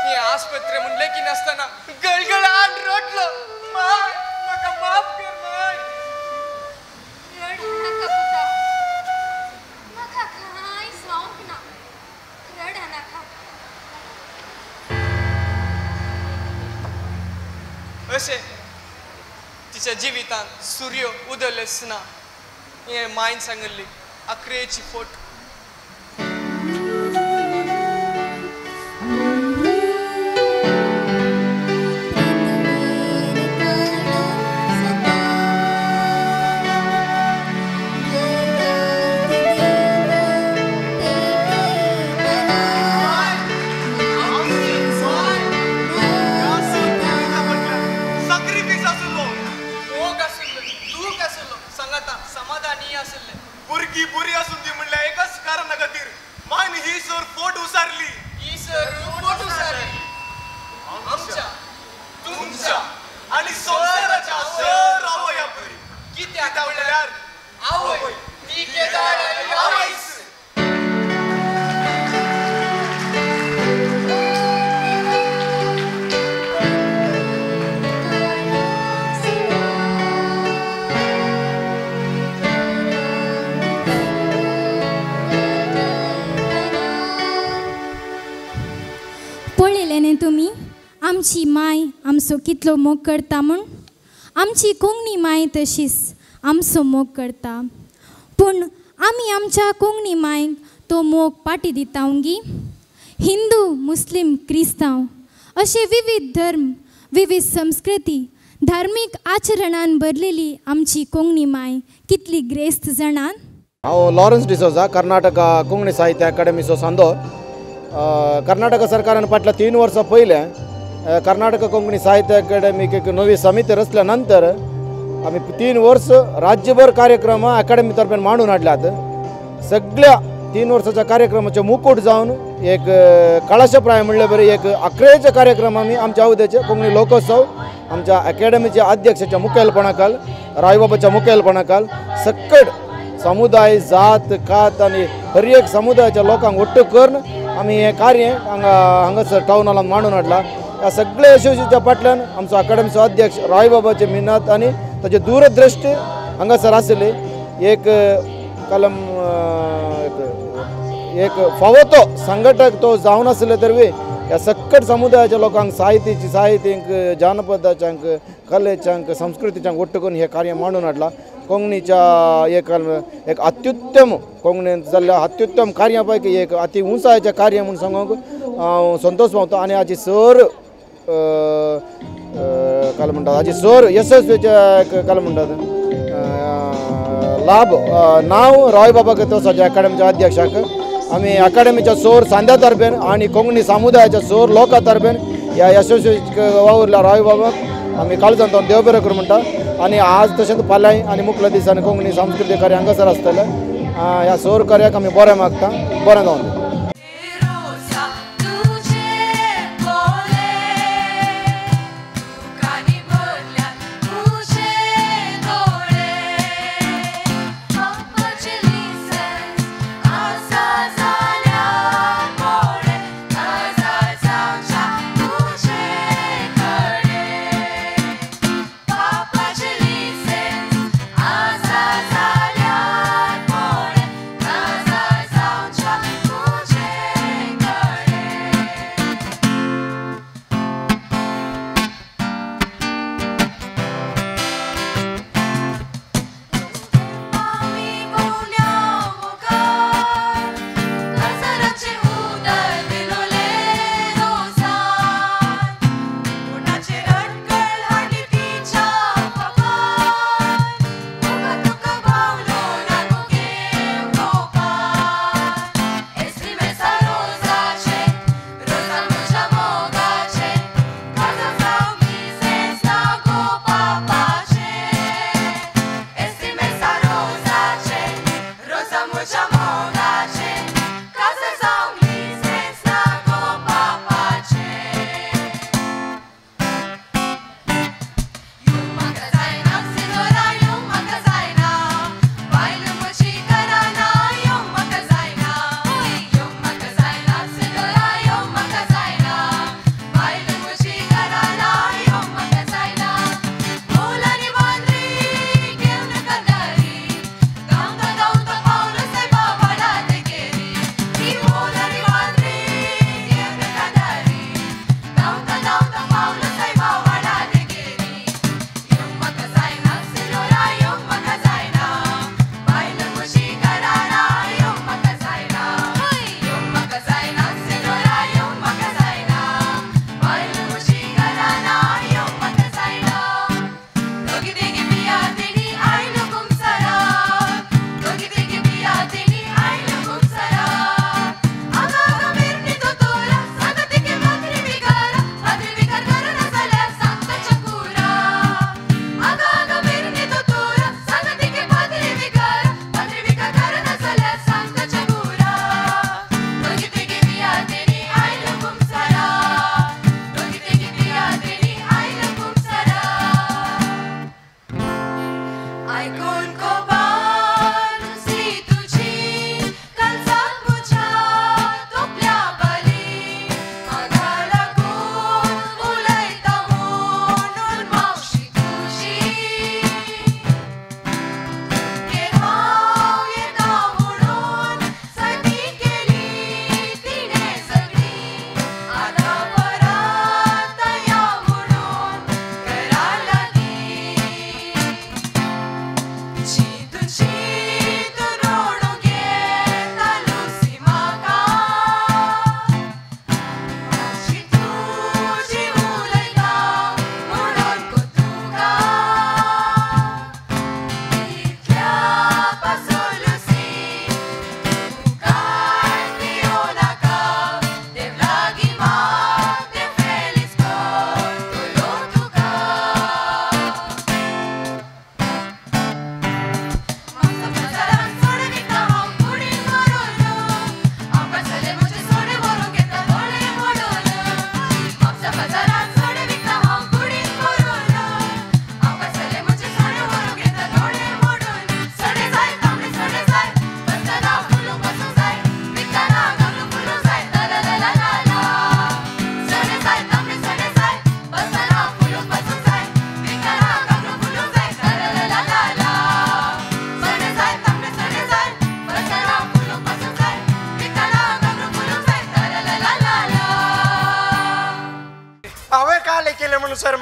[SPEAKER 21] हे आस्पत्रे म्हणलें की नासतना गळगळान रडलो. माय म्हाका माफ कर माय.
[SPEAKER 9] रड नाका पुता, म्हाका कांय जावंक ना, रड नाका.
[SPEAKER 21] अशें तिच्या जिवितांत सूर्य उदलेच ना. हें मायन सांगिल्ली आक्रेची फोट.
[SPEAKER 22] भुरगीं बरी आसून ती म्हणल्यार एकाच कारणा खातीर मायन ही सर फोट उसारली.
[SPEAKER 21] ही सर फोट उसारली आमच्या
[SPEAKER 22] तुमच्या आनी संवसाराच्या सर आवय आपली.
[SPEAKER 21] कित्याक म्हणल्यार आवय ती केदाळ आवयच.
[SPEAKER 13] पळयलें न्ही तुमी आमची माय आमचो कितलो मोग करता म्हूण. आमची कोंकणी माय तशीच आमचो मोग करता, पूण आमी आमच्या कोंकणी मायक तो मोग पाटी दिता गी. हिंदू, मुस्लीम, क्रिस्तांव अशे विविध धर्म, विविध संस्कृती, धार्मीक आचरणान भरलेली आमची कोंकणी माय कितली ग्रेस्त जाणान.
[SPEAKER 1] हांव लॉरन्स डिसोजा, कर्नाटका कोंकणी साहित्य अकादमीचो सांदो. कर्नाटक सरकारान फाटल्या 3 वर्सां पयलें कर्नाटक कोंकणी साहित्य अकादमीक एक नवी समिती रचल्या नंतर आमी 3 वर्स राज्यभर कार्यक्रम अकादमी तर्फेन मांडून हाडल्यात. सगळ्या 3 वर्साच्या कार्यक्रमाचे मुकूट जावन एक कळशप्राय म्हणले बरें एक अकरेचे कार्यक्रम आमी आमच्या अवधेचे कोंकणी लोकोत्सव आमच्या अकॅडमीच्या अध्यक्षाच्या मुखेलपणाखाल, रायबाबाच्या मुखेलपणाखाल सकट समुदाय, जात कात आनी हर एक समुदायाच्या लोकांक ಒಟ್ಟು करून आमी हें कार्य हांगा हांगासर टावन हॉलान मांडून हाडलां. ह्या सगळ्या यशस्वीच्या फाटल्यान आमचो अकादमीचो अध्यक्ष रायबाबाचे मेहनत आनी ताचे दूरदृश्टी हांगासर आसली. एक कलम एक फावो तो संघटक तो जावन आसले तरी ह्या सकट समुदायाच्या लोकांक साहित्याची साहित्यींक जानपदाच्यांक कलेच्यांक संस्कृतीच्यांक ಒಟ್ಟು करून हे कार्य मांडून हाडलां. कोंकणीच्या एक एक अत्युत्तम कोंकणींत जाल्ल्या अत्युत्तम कार्या पैकी एक अति उंचायेचें कार्य म्हूण सांगूंक हांव संतोष पावता. आनी हाची सर काय म्हणटात हाची सर यशस्वीचे काय म्हणटात लाभ नांव रॉय बाबा तोसाच्या अकाडमीच्या अध्यक्षाक आमी अकाडमीच्या सोर सांद्या तर्फेन आनी कोंकणी समुदायाच्या सोर लोका तर्फेन ह्या यशस्वी वावुरल्या रॉय बाबाक आमी काळजान देव बरें करूं म्हणटा. आनी आज तशेंच फाल्यां आनी मुखल्या दिसांनी कोंकणी सांस्कृतीक कार्य हांगासर आसतलें. ह्या सोर कार्याक आमी बरें मागता, बरें जावन.
[SPEAKER 14] Papa's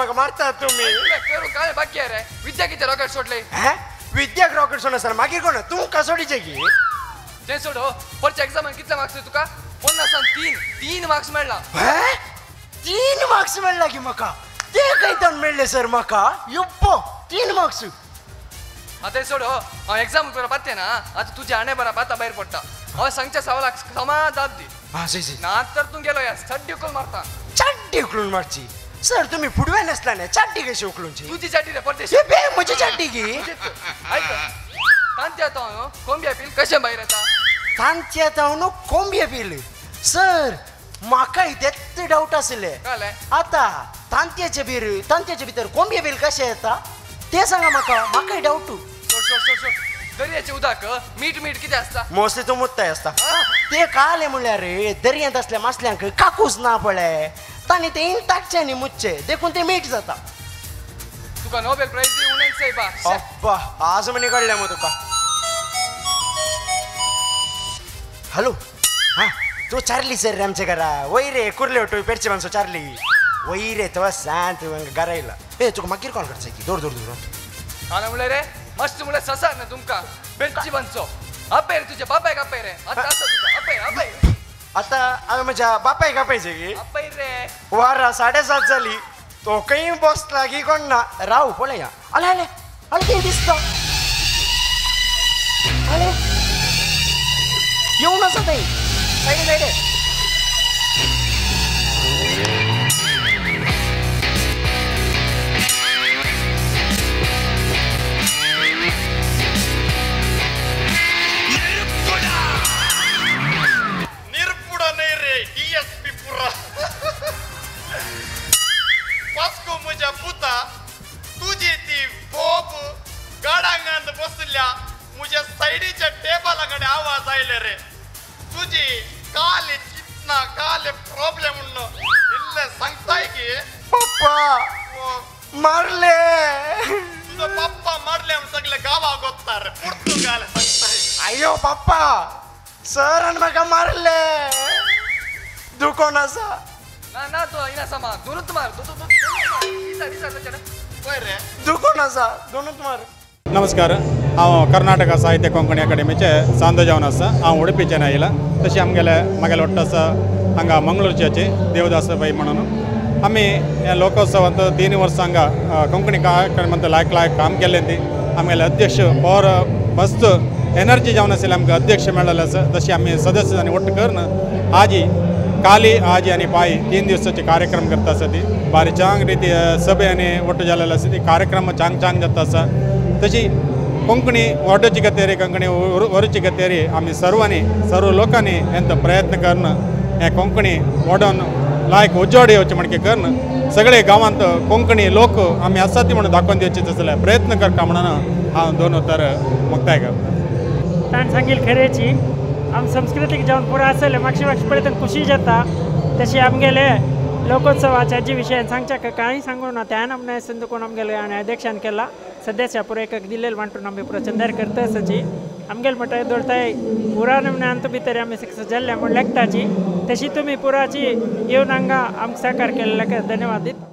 [SPEAKER 2] म्हाका मारतात तुमी.
[SPEAKER 21] करूं काय बाकी रे विद्या कितें रॉकेट सोडले?
[SPEAKER 2] विद्याक रॉकेट सोडना सर, मागीर कोण तुमकां सोडीचे की?
[SPEAKER 21] तें सोड, परच्या एग्जामान कितले मार्क्स तुका? 50 3 मार्क्स मेळ्ळा.
[SPEAKER 2] 3 मार्क्स मेळ्ळा की म्हाका? ते खंय मेळ्ळे सर म्हाका? युप्पो 3 मार्क्स.
[SPEAKER 21] आतां सोड, हांव एग्जाम बरा पाते ना, आतां तुज्या आणें बरा पाता भायर पडटा. हांव सांगच्या सवालाक समा जाप दी, ना तर तूं गेलो या चड्डी उखलून मारता.
[SPEAKER 2] चड्डी उखलून मारची? सर तुम्ही पुडवे नासला न्ही, चड्डी कशी उखलूनची?
[SPEAKER 21] तुजी चड्डी रे परदेश.
[SPEAKER 2] बे म्हजी चड्डी की?
[SPEAKER 21] आयक, तांत्या तावन कोंबिया पील कशें भायर येता?
[SPEAKER 2] तांत्या तावन कोंबिया पील? सर म्हाका तेच डावट आसले. आतां तांत्याचे बीर तांत्याचे भितर कोंबिया पील कशें येता तें सांगा म्हाका, म्हाकाय डावट.
[SPEAKER 21] सोड सोड सोड सोड, दर्याचे उदक मीठ मीठ कितें आसता?
[SPEAKER 2] मोस्टली तूं मुत्ताय आसता. ते काले म्हणल्यार दर्यांत आसल्या मासल्यांक काकूस ना पळय, तांणी ते इंटाकचे न्ही मुतचे, देखून ते मीठ जाता.
[SPEAKER 21] तुका नोबेल प्रायज दी उणें सायबा.
[SPEAKER 2] अब्बा आज म्हणी कळ्ळें मग तुका. हॅलो, हां तूं चार्ली सर रे आमच्या घरा वय रे, कुर्ले टू पेरचे माणसो चार्ली वय रे, तो सांत घरा येयला. ए तुका मागीर कॉल करचा की, दोर दोर दोर.
[SPEAKER 21] काल म्हणलें रे मस्त म्हणल्यार ससार ना तुमकां पेरची माणसो. आपय रे तुज्या बापायक आपय रे, आतां आसा तुका आपय आपय.
[SPEAKER 2] आतां हांवें म्हज्या बापायक आपयचें की?
[SPEAKER 21] आपय रे.
[SPEAKER 2] वारा 7:30 जाली, तो खंय बसला की कोण ना. राव पळया. आले आले आले कितें दिसता? आले येवन आसा थंय सायडीन सायडीन.
[SPEAKER 22] वास्को म्हज्या पुता, तुजी ती बोब गाडांगांत बसल्या म्हज्या सायडीच्या टेबला कडेन आवाज आयले रे. तुजी काल चिंतना काल प्रॉब्लेम म्हणून इल्लें सांगताय की
[SPEAKER 2] पप्पा मारले.
[SPEAKER 22] तुजो पप्पा मारले म्हूण सगळे गांवाक वता रे, पुर्तुगाल सांगताय.
[SPEAKER 2] आयो पप्पा, सरान म्हाका मारले, दुकोन आसा.
[SPEAKER 21] ना ना तो इना समा दोनूच मार,
[SPEAKER 2] दुकोन आसा, दोनूच मार.
[SPEAKER 5] नमस्कार, हांव कर्नाटक साहित्य कोंकणी अकादेमीचे सांदो जावन आसा. हांव उडपीच्यान आयला. तशें आमगेले म्हागेले वट्ट आसा हांगा मंगळूरच्याचे देवदास बाई म्हणून. आमी ह्या लोकोत्सवांत 3 वर्सां हांगा कोंकणी कार्यक्रमांत लायक लायक काम केल्लें. ती आमगेले अध्यक्ष पॉवर मस्त एनर्जी जावन आशिल्ले आमकां अध्यक्ष मेळ्ळेले आसा. तशें आमी सदस्य आनी वट्ट करून आजी काली आजी आनी पाई 3 दिवसाचे कार्यक्रम करता आसा. ती बारी चांग रिती सभे आनी वट्ट जाल्ले आसा. ती कार्यक्रम चांग चांग जाता आसा. तशी कोंकणी वाडोवची खातीर, कोंकणी व्हरची खातीर आमी सर्वांनी सर्व लोकांनी हेंचो प्रयत्न करून हें कोंकणी वाडोवन लायक उजवाड येवचें म्हणके करून सगळे गांवांत कोंकणी लोक आमी आसा ती म्हणून दाखोवन दिवचे जाल्यार प्रयत्न करता म्हणून हांव दोन उतर मुक्ताय करता.
[SPEAKER 6] ताणें सांगिल्लें खरेंची आम संस्कृतीक जावन पुरो आसले मागशी मागशी पळयतना खुशी जाता. तशें आमगेले लोकोत्सवाच्या जी विशयान सांगच्या कांय सांगू ना त्यान आमने संदकोण आमगेले आनी अध्यक्षान केला सदस्य पुरो एक दिलेल वांटून आमी पुरो चंदार करता आसाची. आमगेले म्हणटा दोळताय पुरा नमने अंत भितर आमी सक्सेस जाल्ले म्हूण लेखताची. तशी तुमी पुराची येवन हांगा आमकां सहकार केल्ल्याक धन्यवाद दिता.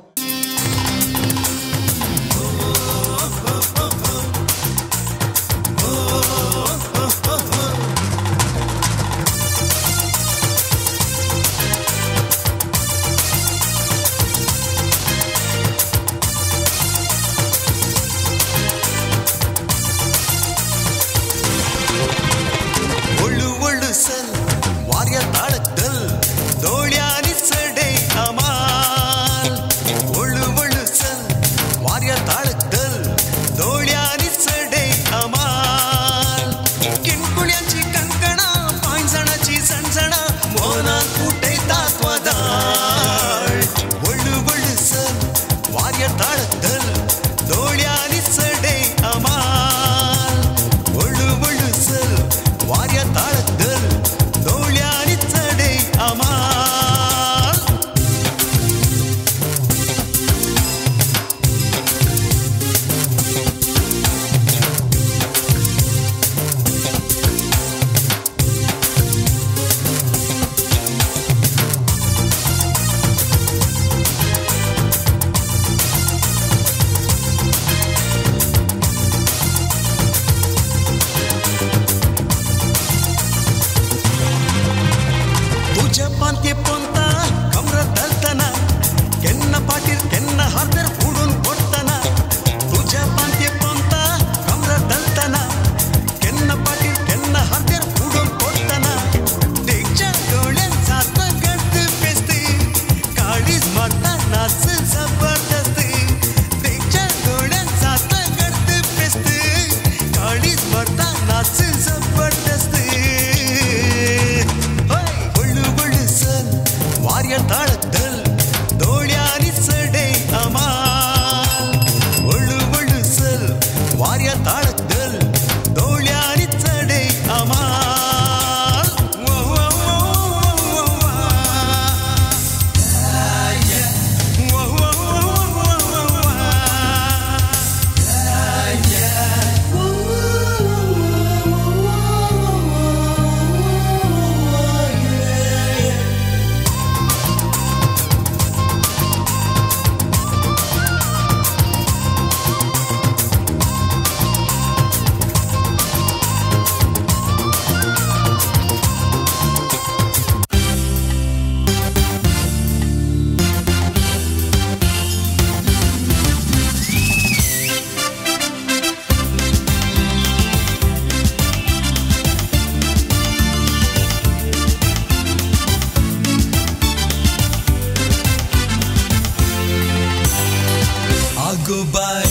[SPEAKER 3] आगो बाय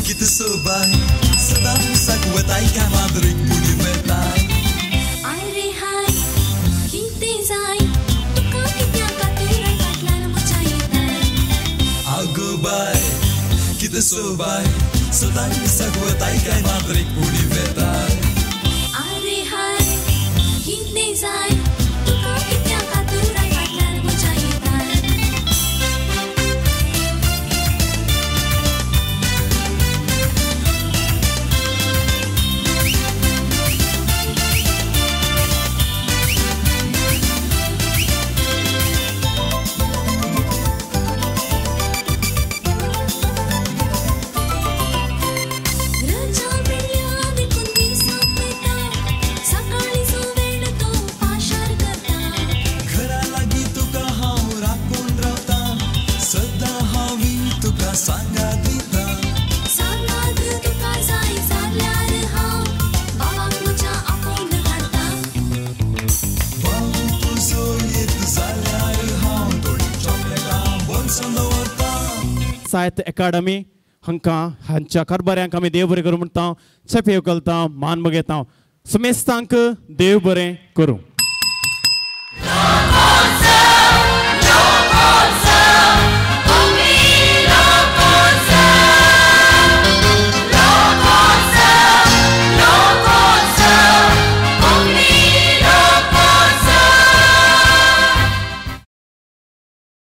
[SPEAKER 3] कित सोबाय सदां मिसाक वताय काय माद्रीक पुडी वेताय.
[SPEAKER 12] आरे हाय कितें जाय तुका कित्या खातीर फाटल्यान म्हज्या येताय.
[SPEAKER 3] आगो बाय कित सोबाय सदां मिसाक वताय काय माद्रीक पुडी वेताय.
[SPEAKER 12] आरे हाय कितें जाय तुका कित्या खातीर फाटल्यान म्हज्या येताय. रजा मेळ्ळ्या देखून मिसाक वयता सकाळीचो वेळ तो पाशार करता.
[SPEAKER 3] घरा लागीं तुका हांव राखून रावता सदां हांवी तुका सांगात दिता.
[SPEAKER 12] सांगात तुका जाय जाल्यार हांव बाबाक म्हज्या आपोवन हाडटा.
[SPEAKER 3] बाबू तुजो येत जाल्यार हांव थोडी चॉकलेटां बोल्सान दवरता.
[SPEAKER 15] साहित्य अकादमी हांकां हांच्या कारभाऱ्यांक आमी देव बरें करूं म्हणटा, चेपेव घालता, मान बघेता. समेस्तांक देव बरें करूं.